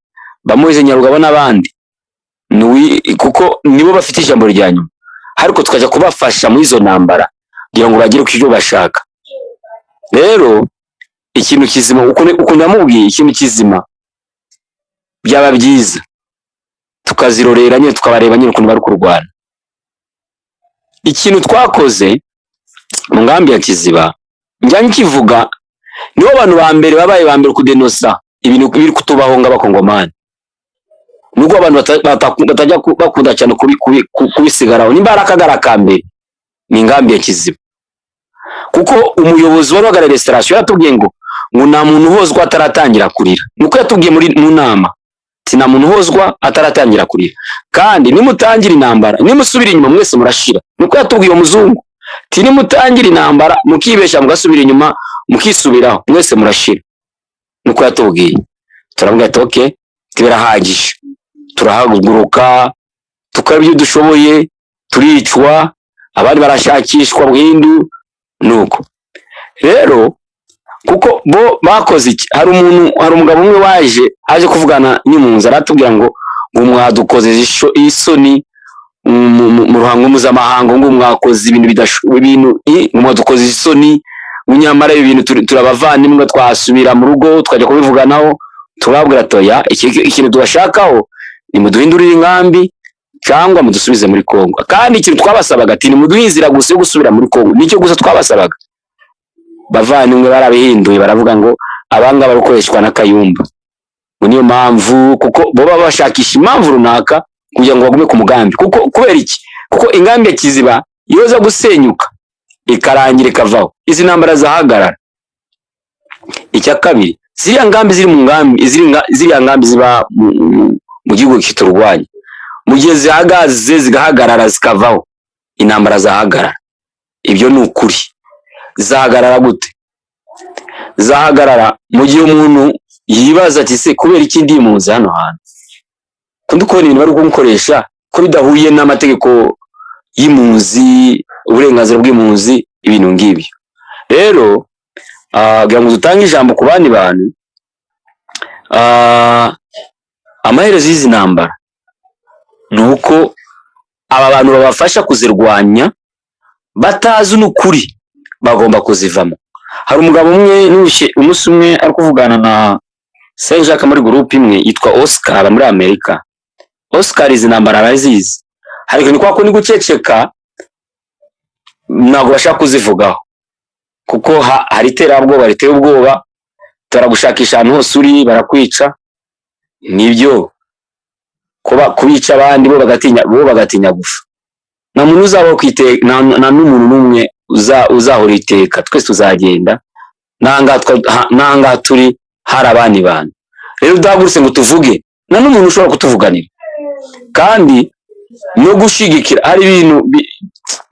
bamuhize Nyarugabo n'abandi, kuko nibo bafite ijambo rya nyuma, ariko tukajya kubafasha muri izo ntambara kugira ngo bagere ku byo bashaka. Rero ikintu kizima, ukuntu yamubwiye ikintu kizima, byaba byiza tukazirorera nyine, tukabareba nyine ukuntu bari kurwana. Ikintu twakoze mu ngambi ya Kiziba, njya nkivuga, nibo bantu ba mbere babaye ba mbere kudenosa ibintu biri kutubaho ng'abakongomani, nubwo abantu batajya bakunda cyane kubisigaraho. Nimba ari akagara ka mbere, ni ingambi ya Kiziba, kuko umuyobozi wari uhagarariye restauration yaratubwiye ngo nta muntu uhozwa ataratangira kurira. Nuko yatubwiye muri mu nama ati: "Nta muntu uhozwa ataratangira kurira, kandi nimutangira intambara, nimusubira inyuma, mwese murashira." Nuko yatubwiye uwo muzungu ati: "Nimutangira intambara, mukibeshya, mugasubira inyuma, mukisubiraho, mwese murashira." Nuko yatubwiye. Turamubwira ati: "Okay, birahagije." Turahaguruka, tukora ibyo dushoboye, turicwa, abandi barashakishwa buhindu. Nuko rero kuko bo bakoze iki? Hari umuntu, hari umugabo umwe waje aje kuvugana n'impunzi, aratubwira ngo mwadukoze isoni mu ruhango mpuzamahanga, ngo mwakoze ibintu ibintu, ngo mwadukoze isoni, ngo nyamara ibi bintu turabavandimwe, twasubira mu rugo tukajya kubivuganaho. Turababwira toya, ikintu tubashakaho ni muduhindurire inkambi cyangwa mudusubize muri Kongo. Kandi ikintu twabasabaga ati: "Nimuduhe inzira gusa yo gusubira muri Kongo." Nicyo gusa twabasabaga. Bavandimwe, barabihinduye, baravuga ngo abangaba bari gukoreshwa na Kayumba, ngo niyo mpamvu, kuko bo baba bashakisha impamvu runaka kugira ngo bagume ku mugambi. Kuko kubera iki? Kuko ingambi ya Kiziba yoza gusenyuka, ikarangira, ikavaho, izi ntambara zahagarara. Icya kabiri, ziriya ngambi ziri mu ngambi, ziriya ngambi ziba mu gihugu kiturwanya, mu gihe zihagaze, zigahagarara, zikavaho, intambara zahagarara. Ibyo ni ukuri. Zahagarara gute? Zahagarara mu gihe umuntu yibaza ati: "Se kubera iki ndi impunzi hano hantu, ko ndi kubona ibintu bari kunkoresha ko bidahuye n'amategeko y'impunzi, uburenganzira bw'impunzi?" Ibintu ngibyo rero, kugira ngo dutange ijambo ku bandi bantu, amaherezo y'izi ntambara ni uko aba bantu babafasha kuzirwanya batazi n'ukuri bagomba kuzivamo. Hari umugabo umwe nubushe umunsi umwe ari kuvugana na Saint Jacques muri groupe imwe, yitwa Oscar, aba muri Amerika. Oscar izi ntambara arazizi, ariko ni kwa kundi guceceka, ntabwo bashaka kuzivugaho kuko hari iterabwoba riteye ubwoba. Baragushakisha ahantu hose uri, barakwica. Nibyo, kuba kubica abandi, bo bagatinya gufa. Nta muntu uzabaho ku iteka, nta n'umuntu n'umwe uzahora iteka. Twese tuzagenda. N'ahangaha turi hari abandi bantu. Rero udahagurutse ngo tuvuge, nta n'umuntu ushobora kutuvuganira. Kandi no gushigikira, hari ibintu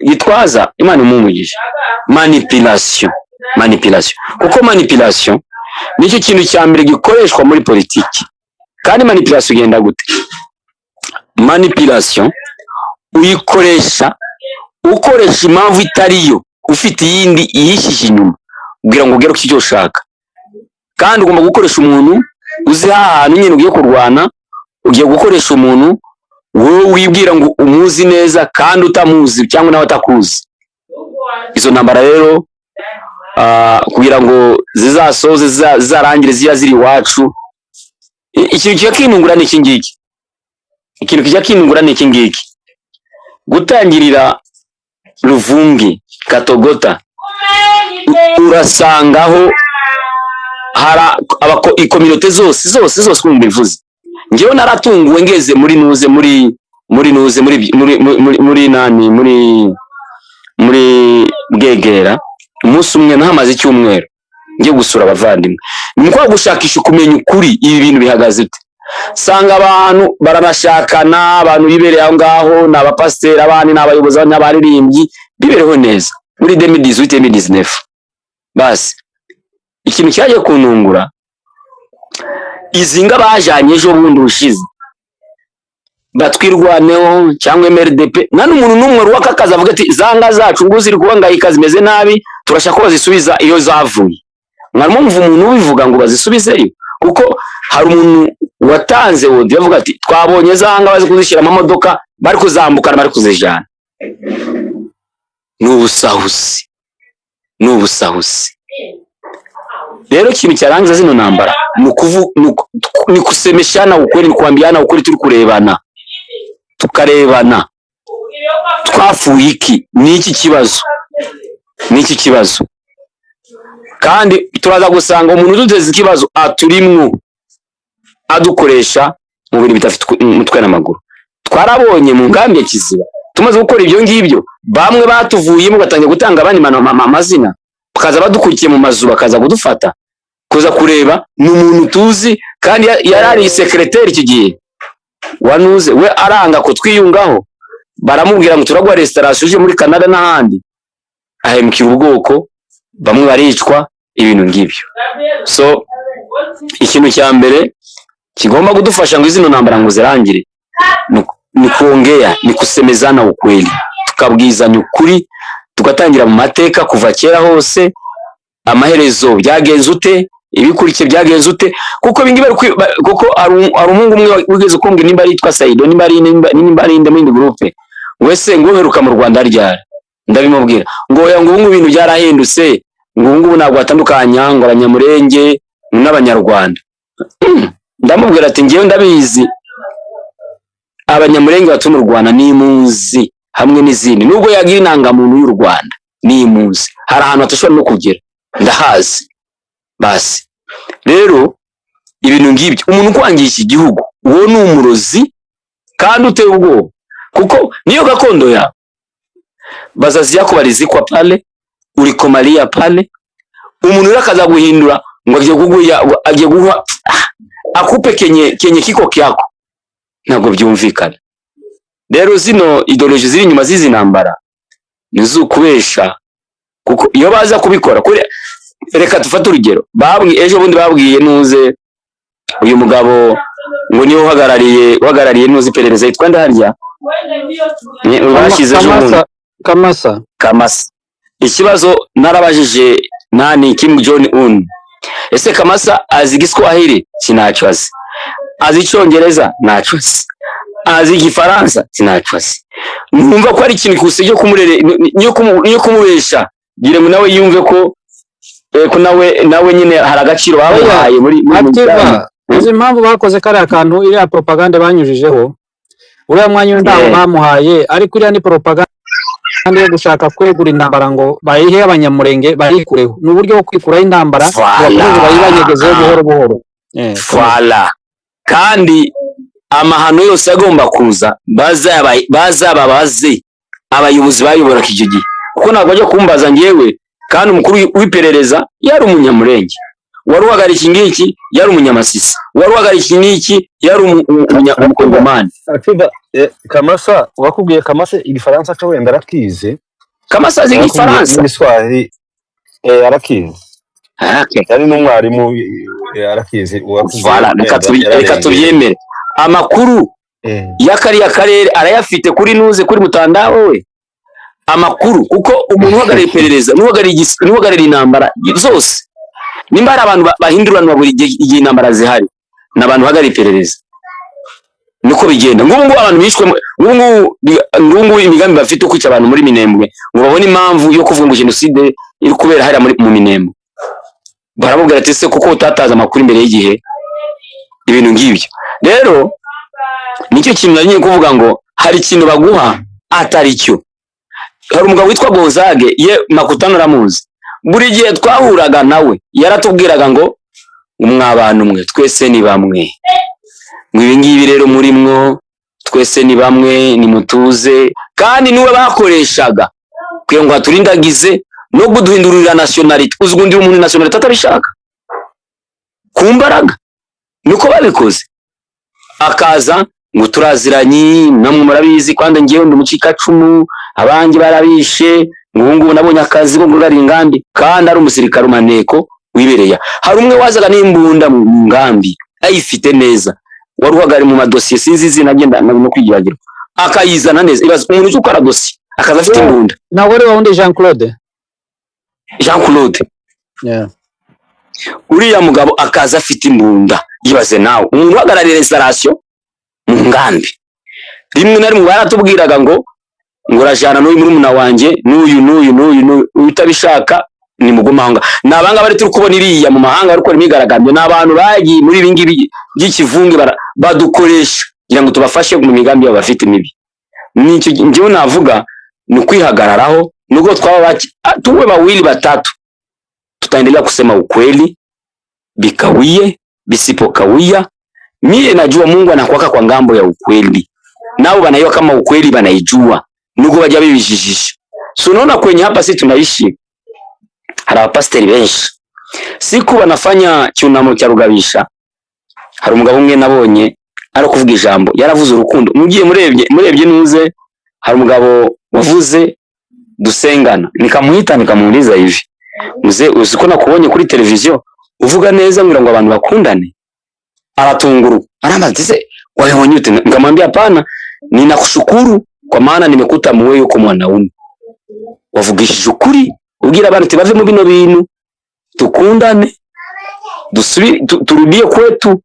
Gitwaza, Imana imumugisha, manipulation, manipulation, kuko manipulation nicyo kintu cya mbere gikoreshwa muri politiki. Kandi manipulation igenda gute? Manipulation uyikoresha ukoresha impamvu itariyo, ufite iyindi iyishyishye inyuma kugira ngo ugere ku cyo ushaka. Kandi ugomba gukoresha umuntu uzi hantu nyine ugiye kurwana. Ugiye gukoresha umuntu wowe wibwira ngo umuzi neza kandi utamuzi, cyangwa nawe atakuzi. Izo ntambara rero, kugira ngo zizasoze, zizarangire, ziba ziri iwacu. Ikintu kijya kinungura ni iki ngiki, ikintu kijya kinungura ni iki ngiki: gutangirira Ruvungi, Katogota, urasangaho hari icommunauté zose zose zose. Uko mbivuze, njyewe naratunguwe ngeze muri nuze, muri nuze, muri nani, muri Bwegera. Umunsi umwe nahamaze icyumweru ngiye gusura abavandimwe, ni kwa gushakisha kumenya ukuri, ibi bintu bihagaze bite. Sanga abantu baranashakana, abantu bibereye aho ngaho ni abapasiteri, abandi ni abayobozi, abandi ni abaririmbyi. Bibereho neza muri 2018, 2019. Basi ikintu cyaje kuntungura, izi nga bajanye ejo bundi ushize batwirwaneho cyangwa MRDP, nta n'umuntu n'umwe ruwakakaza avuga ati za nga zacu ngo ziri kubangayika, zimeze nabi, turashaka ko bazisubiza iyo zavuye. Mwari mwumva umuntu ubivuga ngo bazisubizeyo? Kuko hari umuntu watanze audio avuga ati twabonye za nga bazi kuzishyira mu modoka, bari kuzambukana, bari kuzijana. Ni ubusahuzi, ni ubusahuzi. Rero ikintu cyarangiza zino ntambara ni kusemeshana ukweli, ni kuambiana ukweli, turi kurebana, tukarebana twafuye iki, ni iki kibazo, ni iki kibazo. Kandi turaza gusanga umuntu uduteza ikibazo aturimwo, adukoresha mu bintu bidafite umutwe n'amaguru. Twarabonye mu nkambi ya Kiziba, tumaze gukora ibyo ngibyo, bamwe batuvuyemo batangiye gutanga abandi amazina, bakaza badukurikiye mu mazu, bakaza kudufata, kuza kureba ni umuntu tuzi kandi yari ari secrétaire icyo gihe wanuze we, aranga kutwiyungaho. Baramubwira ngo turaguha restaurant uje muri Canada n'ahandi, ahemukira ubwoko, bamwe baricwa, ibintu ngibyo. So ikintu cya mbere kigomba kudufasha ngo izino ntambara ngo zirangire ni kuongea, ni kusemezana ukweli, tukabwizanya ukuri, tugatangira mu mateka kuva kera hose, amaherezo byagenze ute, ibikurikiye byagenze ute. Kuko ibingibi kuko hari umuhungu umwe wigeze kumbwira, nimba yitwa Saido, nimba ari inde muri groupe, wese ngo uheruka mu Rwanda ryari? Ndabimubwira ngo oya, ngo ubu ngubu ibintu byarahindutse, ngo ubu ngubu ntabwo watandukanya ngo Abanyamurenge n'Abanyarwanda. Ndamubwira ati ngewe ndabizi, Abanyamurenge batuye mu Rwanda ni impunzi hamwe n'izindi, nubwo yagira indangamuntu y'u Rwanda ni impunzi, hari ahantu hatashobora no kugera, ndahazi. Basi rero ibintu ngibyo, umuntu ukwangisha igihugu, uwo ni umurozi kandi uteye ubwoba, kuko niyo gakondo yawe. Bazazi yako balizikwa pale, ulikomalia pale, umuntu rero akaza guhindura ngo agiye kuguha, agiye guha, akupe kenye kiko kyako, ntabwo byumvikana. Rero zino idéologie ziri inyuma z'izi ntambara ni iz'ukubesha, kuko iyo baza kubikora kuri, reka dufate urugero, babwiye ejo bundi, babwiye nuze uyu mugabo ngo niwe uhagarariye nuze iperereza, yitwa ndaharya bashyize ejo bundi. Kamasa, Kamasa. Kamasa. Ikibazo narabajije nani, Kim Jong Un, ese Kamasa azi Igiswahili? Sinacyo azi. Azi Icyongereza? Ntacyo azi. Azi Igifaransa? Sinacyo azi. Numva ko ari ikintu gusa cyo kumurere, niyo kumubesha gira ngo nawe yumve ko ko nawe nyine hari agaciro bamuhaye muri Activa, uzi impamvu bakoze kariya kantu, iriya propaganda banyujijeho? Uriya mwanya we ntawo bamuhaye, ariko iriya ni propaganda yo gushaka kwegura intambara ngo bayihe Abanyamurenge, bayikureho. Ni uburyo bwo kwikuraho intambara ngo bakomeze bayibanyegezeho buhoro buhoro. Komeza. Voilà. Kandi amahano yose agomba kuza bazababaze abayobozi bayoboraga icyo gihe, kuko ntabwo bajya kumbaza ngewe kandi umukuru w'iperereza yari Umunyamurenge, wari uhagarariye iki ngiki yari Umunyamasisi, wari uhagarariye iki ngiki yari Umukongomani. Akiva, Kamasa wakubwiye, Kamasa Igifaransa cyo wenda arakizi. Kamasa azi Wakubwiye Igifaransa. n'Igiswahili, arakizi. Ah, okay. Yari n'umwarimu, arakizi wakubwiye. Voilà, reka Wenda reka yararengeye. tubyemere, amakuru y'akariya karere arayafite kuri nuze, kuri mutandao we, amakuru, kuko umuntu uhagarariye iperereza n'uhagarariye intambara zose, nimba hari abantu bahinduranwa buri gihe igihe intambara zihari, ni abantu bahagarariye iperereza. Niko bigenda. Nk'ubu ngubu abantu bishwe nk'ubu ngubu imigambi bafite yo kwica abantu muri Minembwe ngo babone impamvu yo kuvuga ngo jenoside iri kubera hariya mu Minembwe, baramubwira ati se kuko utataza amakuru imbere y'igihe? Ibintu ngibyo rero nicyo kintu nari ngiye kuvuga, ngo hari ikintu baguha atari cyo. Hari umugabo witwa Gonzague, ye Makutano aramuzi, buri gihe twahuraga nawe yaratubwiraga ngo mwa bantu mwe, twese ni bamwe, ngo ibi ngibi rero murimwo twese ni bamwe, nimutuze. Kandi niwe bakoreshaga kugira ngo haturindagize no kuduhindurira nationalité. Uzi guhindura umuntu nationalité atabishaka ku mbaraga? Niko babikoze, akaza. Ngo turaziranye, namwe murabizi, kandi ngewe ndi umucikacumu, abanjye barabishe, ngo ubu ngubu nabonye akazi ko guhagarara ingambi, kandi ari umusirikare umaneko wibereye. Hari umwe wazaga n'imbunda mu ngambi ayifite neza, wari uhagarariye mu madosiye, sinzi izina rye, no kwiyibagirwa, akayizana neza. Ibaze umuntu uzi ukora dosiye akaza afite imbunda. Ntabwo ari wa wundi Jean Claude? Jean Claude. Yeah. Uriya mugabo akaza afite imbunda. Ibaze nawe umuntu uhagarariye restauration mu ngambi. Rimwe na rimwe baratubwiraga ngo urajana n'uyu murumuna wanjye, n'uyu, n'uyu, n'uyu, n'uyu, utabishaka ni mugume aho ngaho. Ni abangaba bari turi kubona iriya mu mahanga bari gukora imyigaragambyo, ni abantu bagiye muri ibi ngibi by'ikivunge, badukoresha kugira ngo tubafashe mu migambi yabo bafite mibi. Nicyo njyewe navuga, ni ukwihagararaho nubwo twaba bake, tuwe bawili batatu, tutaendelea kusema ukweli, bikawie bisipokawia. Mie najua Mungu anakuwaka kwa ngambo ya ukweli, nao banaiwa kama ukweli banaijua, nubwo bajya bibijijisha. So unaona kwenye hapa sisi tunaishi hari abapasiteri benshi, siku wanafanya cyunamo cya Rugabisha, hari umugabo umwe nabonye ari kuvuga ijambo, yaravuze urukundo. Mugiye murebye nuze, hari umugabo wavuze dusengana, nikamuhita nikamuuliza hivi: "Mzee, uzi ko nakubonye kuri televiziyo uvuga neza ngira ngo abantu bakundane?" Aratunguru, arambaza ati: "Se wabibonye ute?" Nikamwambia: "Hapana, ninakushukuru kwa maana nimekuta muwe yuko mwanaume wavugishije ukuri, ubwira abantu ati bave mu bino bintu, tukundane, turudie kwetu."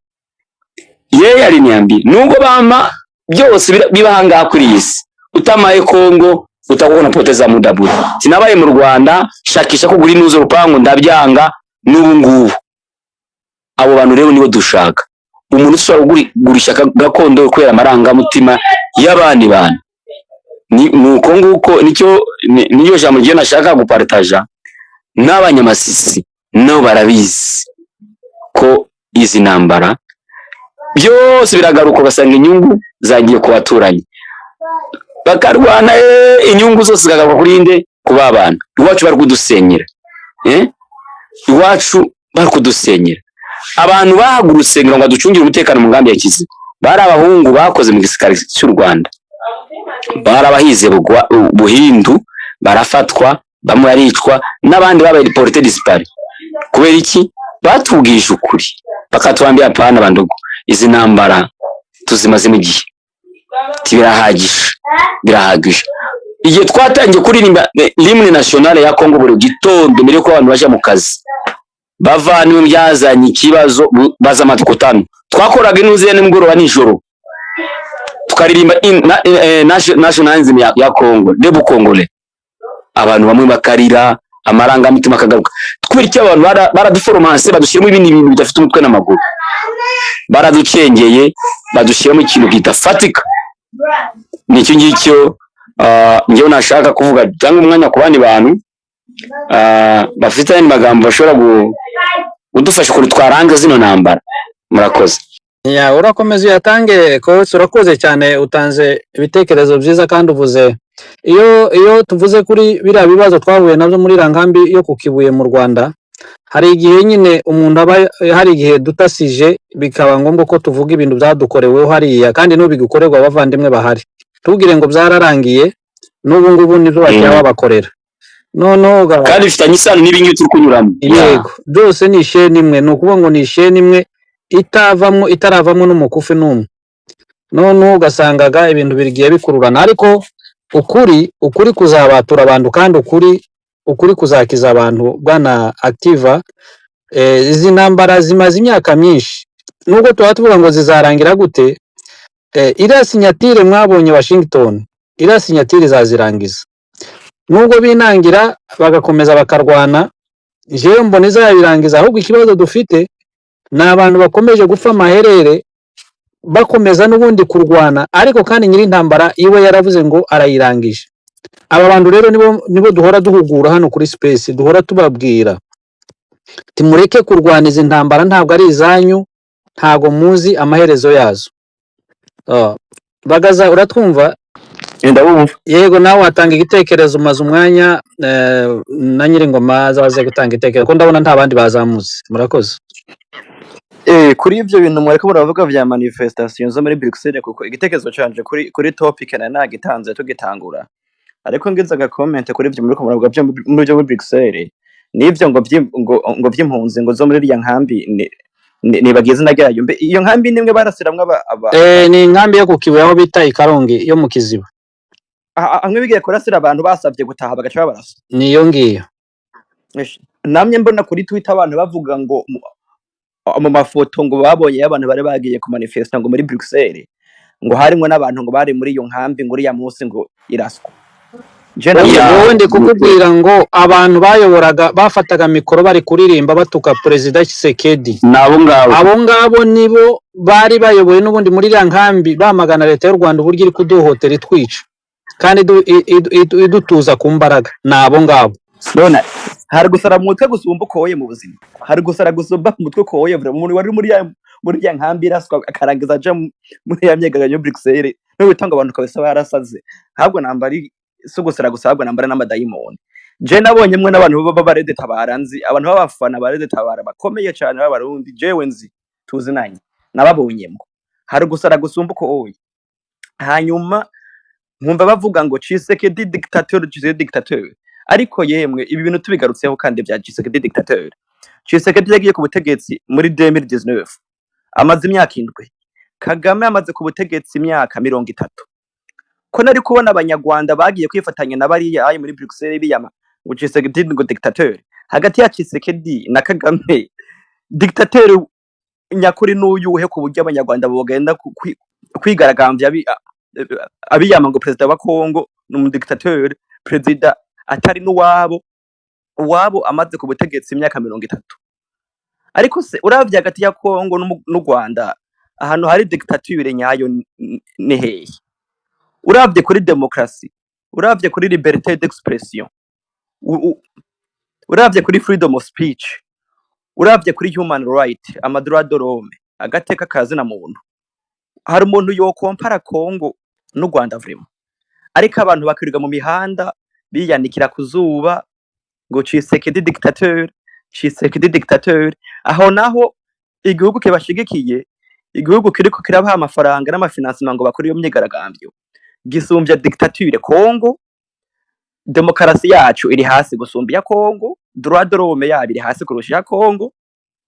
Yeye aliniambia nubwo bama byose biba ahangaha kuri iyi si, utamaye Kongo utakuwa unapoteza muda bure. Sinabaye mu Rwanda shakisha kugura inuzo urupangu, ndabyanga n'ubu ngubu. Abo bantu rero nibo dushaka, umuntu ushobora kugurisha gakondo kubera amarangamutima y'abandi bantu. Ni nuko nguko, nicyo niyo jambo ryo nashaka gupartaja n'abanyamasisi, nabo barabizi ko izi ntambara byose biragaruka, ugasanga inyungu zagiye ku baturanyi, bakarwana, inyungu zose zikagaruka kuri nde? Ku babana. Iwacu bari kudusenyera, iwacu bari kudusenyera. Abantu bahagurutse ngo baducungire umutekano mu ngambi ya Kiziba bari abahungu bakoze mu gisirikare cy'u Rwanda, barabahize buhindu, barafatwa, bamwe baricwa, n'abandi babaye portés disparus. Kubera iki? Batubwije ukuri, bakatwambia: "Hapana bandugu, izi ntambara tuzimazemo igihe, birahagije, birahagije." Igihe twatangiye kuririmba l'hymne nationale ya Congo buri gitondo mbere yuko abantu baja mu kazi, bavanywe byazanye ikibazo, baza amakutano twakoraga inuze ya nimugoroba nijoro, tukaririmba national anthem ya Congo, Debout Congolais, abantu bamwe bakarira, amarangamutima akagaruka. Kubera iki? Abantu baraduforomanse, badushyiramo ibindi bintu bidafite umutwe n'amaguru, baraducengeye, badushyiramo ikintu kidafatika. Nicyo ngicyo njyewe nashaka kuvuga, cyangwa umwanya ku bandi bantu bafite ayandi magambo bashobora kudufasha ukuntu twaranga zino ntambara. Murakoze. Ya, urakomeza uyatange coach, urakoze cyane, utanze ibitekerezo byiza kandi uvuze iyo tuvuze kuri biriya bibazo twahuye nabyo muri iriya nkambi yo ku Kibuye mu Rwanda, hari igihe nyine umuntu aba, hari igihe dutasije bikaba ngombwa ko tuvuga ibintu byadukoreweho hariya, kandi n'ubu bigukorerwa abavandimwe bahari, tubwire ngo byararangiye, n'ubu ngubu nibyo bakiriya babakorera noneho Kandi bifitanye isano n'ibi ngibi turi kunyuramo. Yego, byose ni isheni imwe, ni ukuvuga ngo ni isheni imwe itavamwo, itaravamwo n'umukufi n'umwe. Noneho ugasangaga ibintu bigiye bikururana, ariko ukuri kuzabatura abantu, kandi ukuri kuzakiza abantu. Bwana Activa, izi ntambara zimaze imyaka myinshi, nubwo tuba tuvuga ngo zizarangira gute, iriya signature mwabonye Washington, iriya signature izazirangiza nubwo binangira bagakomeza bakarwana. Jewe mbona izabirangiza. Ahubwo ikibazo dufite ni abantu bakomeje gupfa amaherere, bakomeza n'ubundi kurwana, ariko kandi nyir'intambara iwe yaravuze ngo arayirangije. Aba bantu rero nibo duhora duhugura hano kuri space, duhora tubabwira timureke kurwana izi ntambara, ntabwo ari izanyu, ntabwo muzi amaherezo yazo. Oh, Bagaza, uratwumva? Ndabumva. Yego, nawe watanga igitekerezo, umaze umwanya, na Nyiringoma azaze gutanga igitekerezo, ko ndabona nta bandi bazamutse. Murakoze. Kuri ivyo bintu mwariko muravuga vya manifestation zo muri Bruxelles, kuko igitekerezo canje kuri topic nari nagitanze tugitangura, ariko ngize aga comment kuri ivyo muriko muravuga vyo muri Bruxelles nivyo ngo vy'impunzi ngo zo muri iriya nkambi, nibagize izina ryayo. Mbe iyo nkambi nimwe barasiramwo aba Ni inkambi yo ku Kibuye, aho bita Ikarongi, yo mu Kiziba. Hamwe bigiye kurasira abantu basavye gutaha, bagaca babarasa? Niyo ngiyo. Esh, namye mbona kuri Twitter abantu bavuga ngo mu mafoto ngo babonye y'abantu bari bagiye ku manifesta ngo muri Bruxelles, ngo harimwo n'abantu ngo bari muri iyo nkambi, ngo uriya munsi ngo iraswa. Je Oya, nabonye wowe ndi kukubwira ngo abantu bayoboraga, bafataga mikoro, bari kuririmba batuka Perezida Tshisekedi. Ni abo ngabo. Abo ngabo nibo bari bayoboye n'ubundi muri iriya nkambi, bamagana leta y'u Rwanda uburyo iri kuduhotera, itwica kandi idutuza ku mbaraga. Ni abo ngabo. None hari gusara mu mutwe gusumba ukoye mu buzima, hari gusara gusumba mu mutwe ukoye? Vraiment, umuntu wari muri ya nkambi iraswa akarangiza aja muri ya myigaragambyo yo Bruxelles no bitanga abantu kabisa barasaze. Ahubwo nambari si ugusara gusa, ahubwo nambara n'amadayimoni. Je nabonye mwe n'abantu baba ba RED Tabara nzi, abantu b'abafana ba RED Tabara bakomeye cyane b'Abarundi jewe nzi tuzinanye, nababonyemwo. Hari gusara gusumba ukoye. Hanyuma nkumva bavuga ngo "Tshisekedi dictateur, Tshisekedi dictateur". Ariko yemwe, ibi bintu tubigarutseho kandi vya Tshisekedi dictateur, Tshisekedi yagiye ku butegetsi muri 2019, amaze imyaka 7. Kagame amaze ku butegetsi imyaka 30. Ko nari kubona Abanyarwanda bagiye kwifatanya na bariya ayi muri Bruxelles biyama ngo Tshisekedi ngo dictateur, hagati ya Tshisekedi na Kagame, dictateur nyakuri n'uyuhe, ku buryo Abanyarwanda bogenda kwigaragambya abiyama ngo perezida wa Congo ni umudictateur, perezida atari n'uwabo, uwabo amaze ku butegetsi imyaka 30? Ariko se uravye hagati ya Congo n'u Rwanda, ahantu hari dictature nyayo ni hehe? Uravye kuri demokrasi, uravye kuri liberté d'expression, uravye kuri freedom of speech, uravye kuri human right, ama droit de l'homme, agateka kazina muntu, hari umuntu yokompara Congo n'u Rwanda vraiment? Ariko abantu bakirirwa mu mihanda biyanikira ku zuba ngo "Tshisekedi dictateur, Tshisekedi dictateur". Aho naho igihugu kibashigikiye, igihugu kiriko kirabaha amafaranga n'amafinancement ngo bakore iyo myigaragambyo, gisumbya dictature Congo. Demokarasi yacu iri hasi gusumba iya Congo, droit de l'homme yabo iri hasi kurusha iya Congo,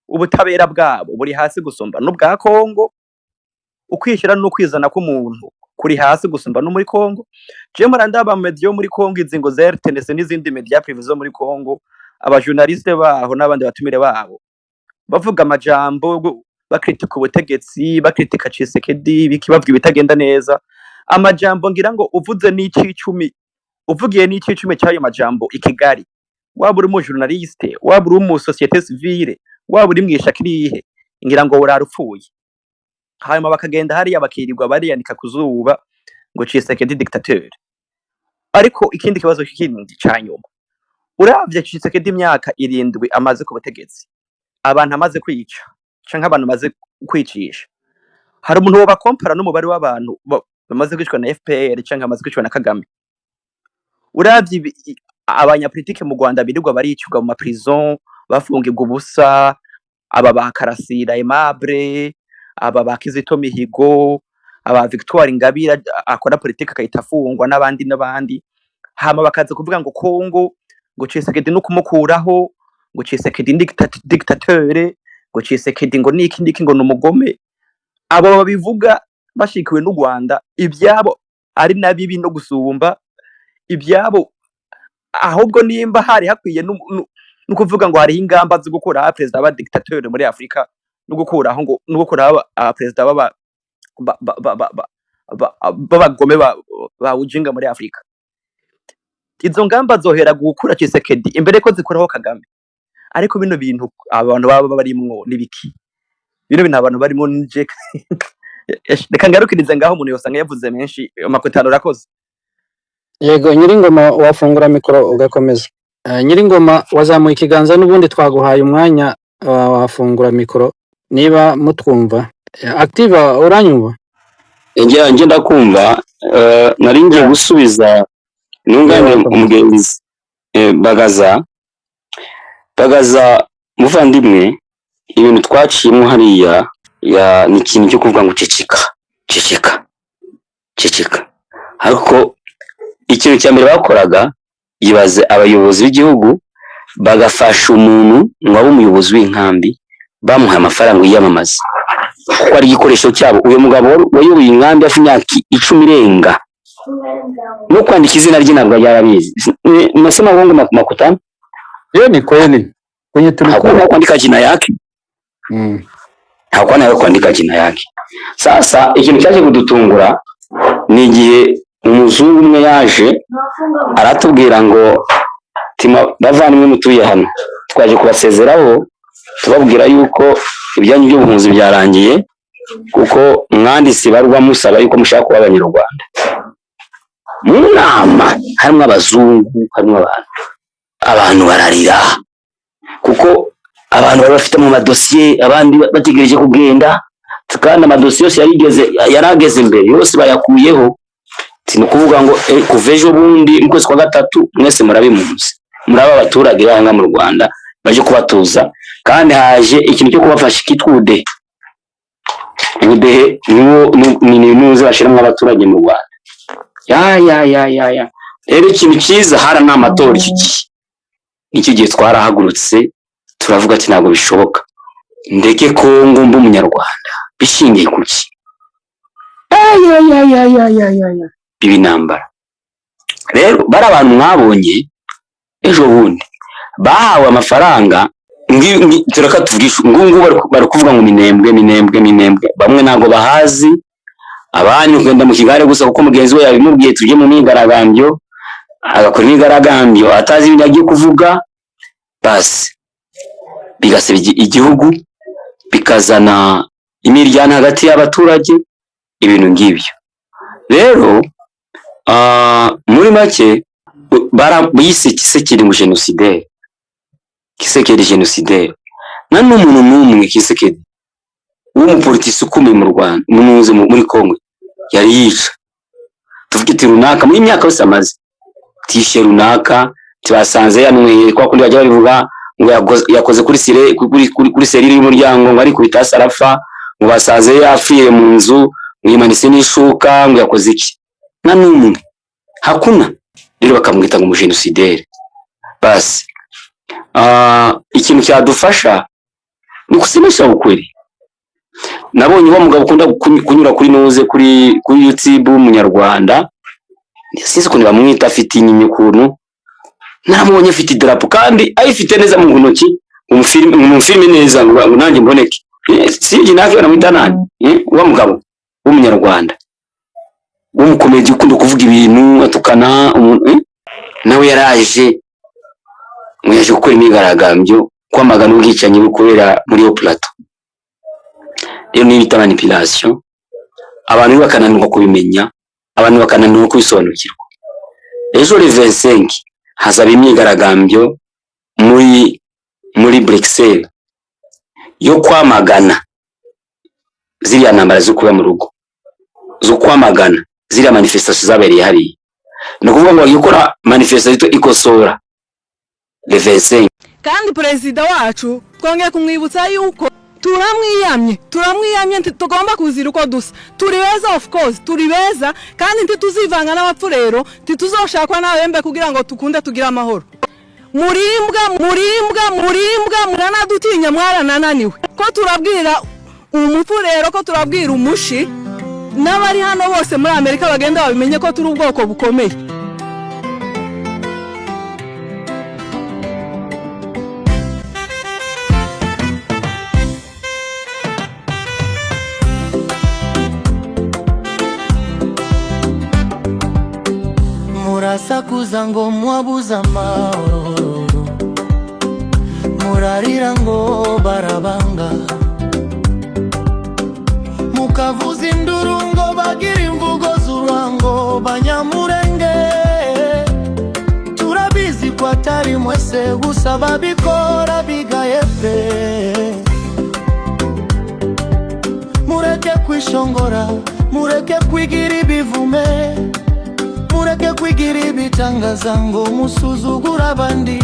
ubutabera bwabo buri hasi gusumba n'ubwa Congo, ukwishira n'ukwizana k'umuntu kuri hasi gusumba no muri Congo. Je mpora ndaba media yo muri Congo, izi ngo za RTNC n'izindi media privé zo muri Congo, abajournaliste baho n'abandi batumire babo bavuga amajambo, bakritika ubutegetsi, bakritika Tshisekedi, biki, bavuga ibitagenda neza, amajambo ngira ngo uvuze n'icicumi, uvugiye n'icicumi cy'ayo majambo i Kigali, waba uri umu journaliste, waba uri umu société civile, waba uri mw'ishaka irihe, ngira ngo urara upfuye. Hanyuma bakagenda hariya bakirirwa bariyanika ku zuba ngo "Tshisekedi dictateur". Ariko ikindi kibazo kindi ca nyuma, uravye Tshisekedi imyaka 7 amaze ku butegetsi, abantu amaze kwica canke abantu amaze kwicisha, hari umuntu wobakompara n'umubare w'abantu bamaze kwicwa na FPR canke bamaze kwicwa na Kagame? Uravye abanyapolitike mu Rwanda birirwa baricirwa mu maprison, bafungirwa ubusa, aba ba Karasira Aimable, aba ba Kizito Mihigo, aba Victoire Ingabire akora politike akahita afungwa, n'abandi n'abandi, hama bakaza kuvuga ngo Congo, ngo Tshisekedi no kumukuraho, ngo Tshisekedi ni dictateur, ngo Tshisekedi ngo niki niki, ngo ni umugome. Abo babivuga bashikiwe n'u Rwanda, ibyabo ari na bibi no gusumba ibyabo. Ahubwo nimba hari hakwiye no kuvuga ngo hariho ingamba zo gukuraho perezida ba dictateur muri Afrika, no gukuraho ngo no gukuraho abaperezida baba b'abagome ba ujinga muri Afrika, izo ngamba zohera gukura Tshisekedi imbere ko zikuraho Kagame. Ariko bino bintu abantu baba barimwo nibiki? Bino bintu abantu barimwo nje, reka ngarukirize ngaho, umuntu yosanga yavuze menshi. Makutano, urakoze. Yego, Nyiringoma, wafungura mikoro ugakomeza. Nyiringoma, wazamuye ikiganza n'ubundi twaguhaye umwanya, wafungura mikoro niba mutwumva. Active, uranyumva? Njye ndakumva. Nari ngiye gusubiza nunganire Yego. umugenzi Bagaza. Bagaza muvandimwe. Ibintu twaciyemo hariya ya ni ikintu cyo kuvuga ngo ceceka, ceceka, ceceka. Ariko ikintu cya mbere bakoraga, ibaze abayobozi b'igihugu bagafasha umuntu ngo abe umuyobozi w'inkambi, bamuhaye amafaranga yiyamamaza kuko ari igikoresho cyabo. Uyu mugabo wayoboye inkambi afite imyaka 10 irenga, no kwandika izina rye ntabwo yarabizi. Nasema uongo, Makutano? Hiyo ni kweli kwenye Hakuwa tulikuwa na kuandika jina yake. Hakuwa nayo kuandika jina yake. Sasa ikintu cyaje kudutungura ni igihe umuzungu umwe yaje aratubwira ngo tima bavandimwe mutuye hano, twaje kubasezeraho tubabwira yuko ibyanyu by'ubuhunzi byarangiye, kuko mwanditse ibarwa musaba yuko mushaka kuba abanyarwanda. Mu nama harimo abazungu, harimo abantu bararira, kuko abantu bari bafite mu madosiye, abandi bategereje kugenda, kandi amadosiye yose yarageze imbere yose bayakuyeho. Ni ukuvuga ngo kuva ejo bundi mu kwezi kwa gatatu mwese murabimuzi, muraba abaturage bahanga mu Rwanda baje kubatuza, kandi haje ikintu cyo kubafasha kitwa ubudehe. Ubudehe niwo ni nuze bashiramo abaturage mu Rwanda. Ya ya ya ya ya. Rero ikintu cyiza hari n'amatora iki gihe. Nicyo gihe twarahagurutse turavuga ati ntabwo bishoboka, ndeke Kongo mbe umunyarwanda bishingiye kuki? Ya ya ya ya ya ya ya. Ibi ntambara. Rero bari abantu mwabonye ejo bundi bahawe amafaranga, tureka tuvugishe ngungu bari kuvuga ngo Minembwe, Minembwe, Minembwe. Bamwe ntabwo bahazi, abandi kugenda mu kigare gusa kuko mugenzi we yabimubwiye tujye mu myigaragambyo, agakora imyigaragambyo atazi ibintu agiye kuvuga, basi bigasaba igihugu, bikazana imiryane hagati y'abaturage, ibintu ngibyo. Rero muri make bise Tshisekedi ngo génocidaire, Tshisekedi génocidaire. Nta n'umuntu n'umwe Tshisekedi w'umupolitisi ukomeye mu Rwanda, munuze muri Kongo yari yica. Tuvuge ati runaka muri myaka yose amaze tishe runaka, tibasanze yanyweye kwa kundi bajya babivuga ngo yakoze kuri sire kuri kuri, kuri serire y'umuryango ngo arikubita hasi arapfa, ngo basanze yapfiriye mu nzu, ngo yimanitse n'ishuka, ngo yakoze iki. Nta n'umwe, hakuna. Rero bakamwita ngo umugenosideri. Basi ikintu cyadufasha ni kusemesha ukweli. Nabonye wa mugabo ukunda kunyura kuri nuze kuri YouTube w'umunyarwanda, sinzi ukuntu bamwita, afite inyinya ukuntu, naramubonye afite idarapo kandi ayifite neza mu ntoki, umufilime neza ngo nanjye mboneke. Sinzi nake banamwita nani, wa mugabo w'umunyarwanda w'umukomedi ukunda kuvuga ibintu atukana umuntu, nawe yaraje ngo yaje gukora imyigaragambyo kwamagana ubwicanyi bukorera muri yo plateau. Rero niyo bita manipulation, abantu bakananirwa kubimenya, abantu bakananirwa kubisobanukirwa. Ejo le 25 hazaba imyigaragambyo muri Bruxelles yo kwamagana ziriya ntambara zo kuba mu rugo, zo kwamagana ziriya manifestation zabereye hariya. Ni ukuvuga ngo bagiye gukora manifestation ikosora le 25. Kandi perezida wacu twongeye kumwibutsa yuko turamwiyamye, turamwiyamye, ntitugomba kuzira uko dusa. Turi beza, of course turi beza, kandi ntituzivanga n'abapfurero, ntituzoshakwa n'abembe kugira ngo tukunde tugire amahoro. Murimbwa, murimbwa, murimbwa, muranadutinya, mwaranananiwe. Ko turabwira umupfurero, ko turabwira umushi n'abari hano bose muri Amerika bagenda babimenye ko turi ubwoko bukomeye. Murasakuza ngo mwabuze amahoro, murarira ngo barabanga, mukavuza induru ngo bagira imvugo z'urwango. Banyamurenge, turabizi ko atari mwese gusa babikora bigaye pe. Mureke kwishongora, mureke kwigira ibivume, mureke kwigira ibitangaza ngo musuzugura abandi,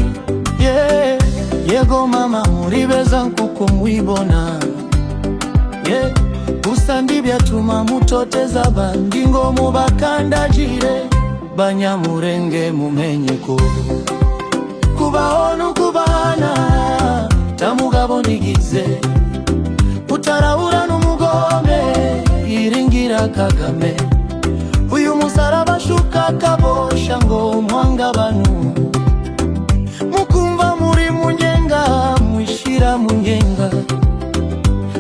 yeah. Yego mama, muri beza nkuko mwibona, yeah. Gusa ntibyatuma mutoteza abandi ngo mubakandagire. Banyamurenge, mumenye ko kubaho n'ukubana tamugabo nigize utarahura n'umugome yiringira Kagame. Uyu musaraba shuka kabosha ngo mwanga abantu, mukumva muri munyenga, mwishira munyenga,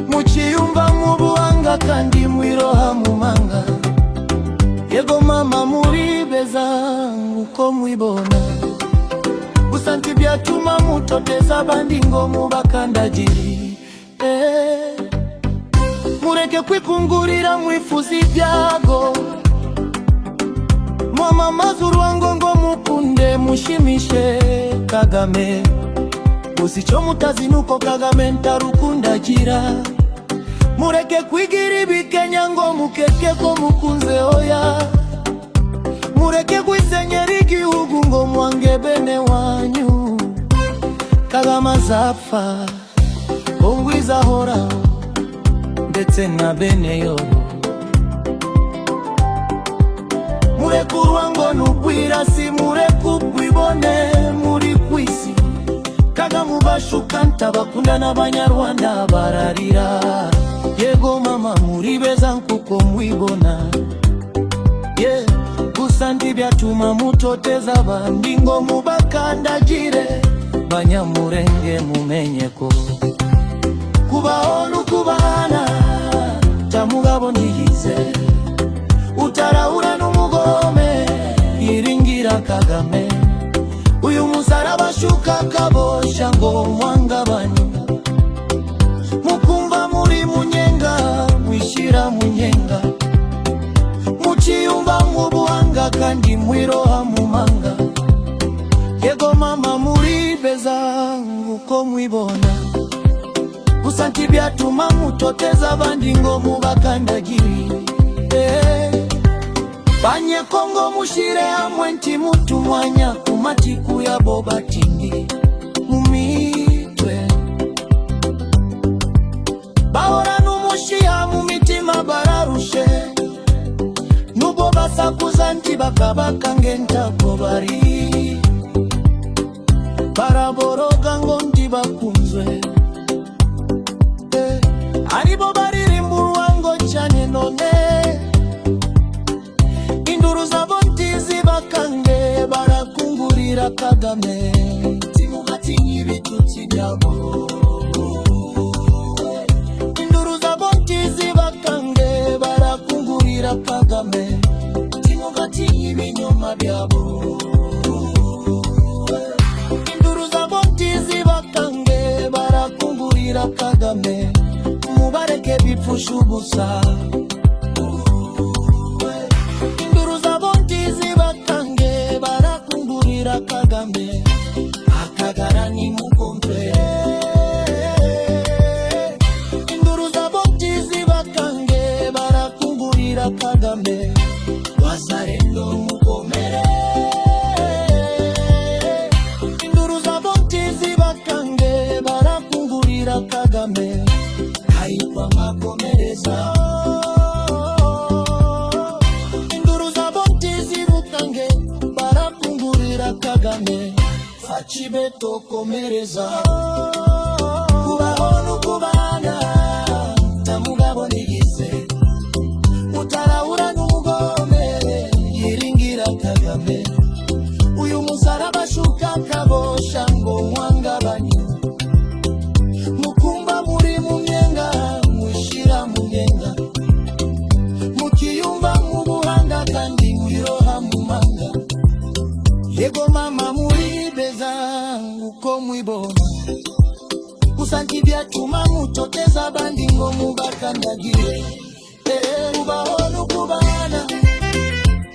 muciyumva mu buhanga kandi mwiroha mu manga. Yego mama, muri beza uko mwibona, gusa ntibyatuma mutoteza abandi ngo mubakandagire, eh. Mureke kwikungurira mwifuza ibyago, mwamamaza urwango ngo mukunde mushimishe Kagame. Gusa icyo mutazi nuko Kagame ntarukundagira. Mureke kwigira ibikenya ngo mukeke ko mukunze, oya. Mureke kwisenyera igihugu ngo mwange bene wanyu. Kagame azapfa, Kongo izahoraho, ndetse na bene yobo. Mureke urwango n'ubwirasi, mureke ubwibone muri kwisi. Kagame ubashuka ntabakunda, n'Abanyarwanda bararira. Yego mama, muri beza nkuko mwibona, yeah. Gusa ntibyatuma mutoteza abandi ngo mubakandagire. Banyamurenge, mumenye ko kubaho n'ukubana tamugabo niyize utarahura n'umugome yiringira Kagame. Uyu musaraba shuka kabosha ngo mwangabanye, mukumva muri munyenga, mwishira munyenga, muciyumva mu buhanga kandi mwiroha mu manga. Yego mama, muri beza uko mwibona, gusa ntibyatuma mutoteza abandi ngo mubakandagire, eh. Banyekongo, mushire hamwe, ntimutumwanya ku matiku yabo batindi mu mitwe. Bahora n'umushiha mu mitima, bararushe nubwo basakuza ntibakabakange, ntabwo bari baraboroga ngo ntibakunzwe, eh. Aribo baririmba urwango cyane, none induru zabo ntizibakange, barakungurira Kagame. Timugatinye ibitutsi byabo, induru zabo ntizibakange, barakungurira Kagame. Timugatinye ibinyoma byabo, induru zabo ntizibakange, barakungurira Kagame. Mubareke bipfusha ubusa, induru zabo ntizibakange, barakungurira Kagame. Akagara nimukompe, induru zabo ntizibakange, barakungurira Kagame. Wazalendo, mukomere, induru zabo ntizibakange, barakungurira Kagame. Haitwa makomereza, induru zabo ntizibukange, barakungurira Kagame. Fatshi Béton, komereza. Kubaho n'ukubana tamugabo nigize utarahura n'umugome yiringira Kagame. Uyu musaraba shuka kabosha ngo mwangabanye, mukumva muri mu myenga, mwishira mu myenga, mukiyumva mu buhanga kandi mwiroha mu manga. Yego mama, muri beza uko mwibona, gusa ntibyatuma mutoteza abandi ngo mubakandagire, eh. Kubaho n'ukubana.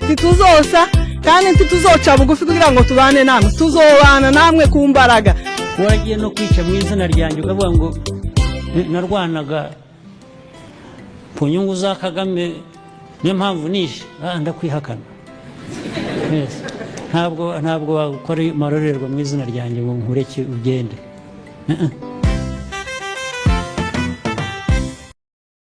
Ntituzosa kandi ntituzoca bugufi kugira ngo tubane namwe, tuzobana namwe ku mbaraga. Waragiye no kwica mu izina ryanjye, ukavuga ngo narwanaga ku nyungu za Kagame, niyo mpamvu nishe. Ah, ndakwihakana. Yes. Ntabwo wakora amarorerwa mu izina ryanjye ngo nkureke ugende. Eh, eh.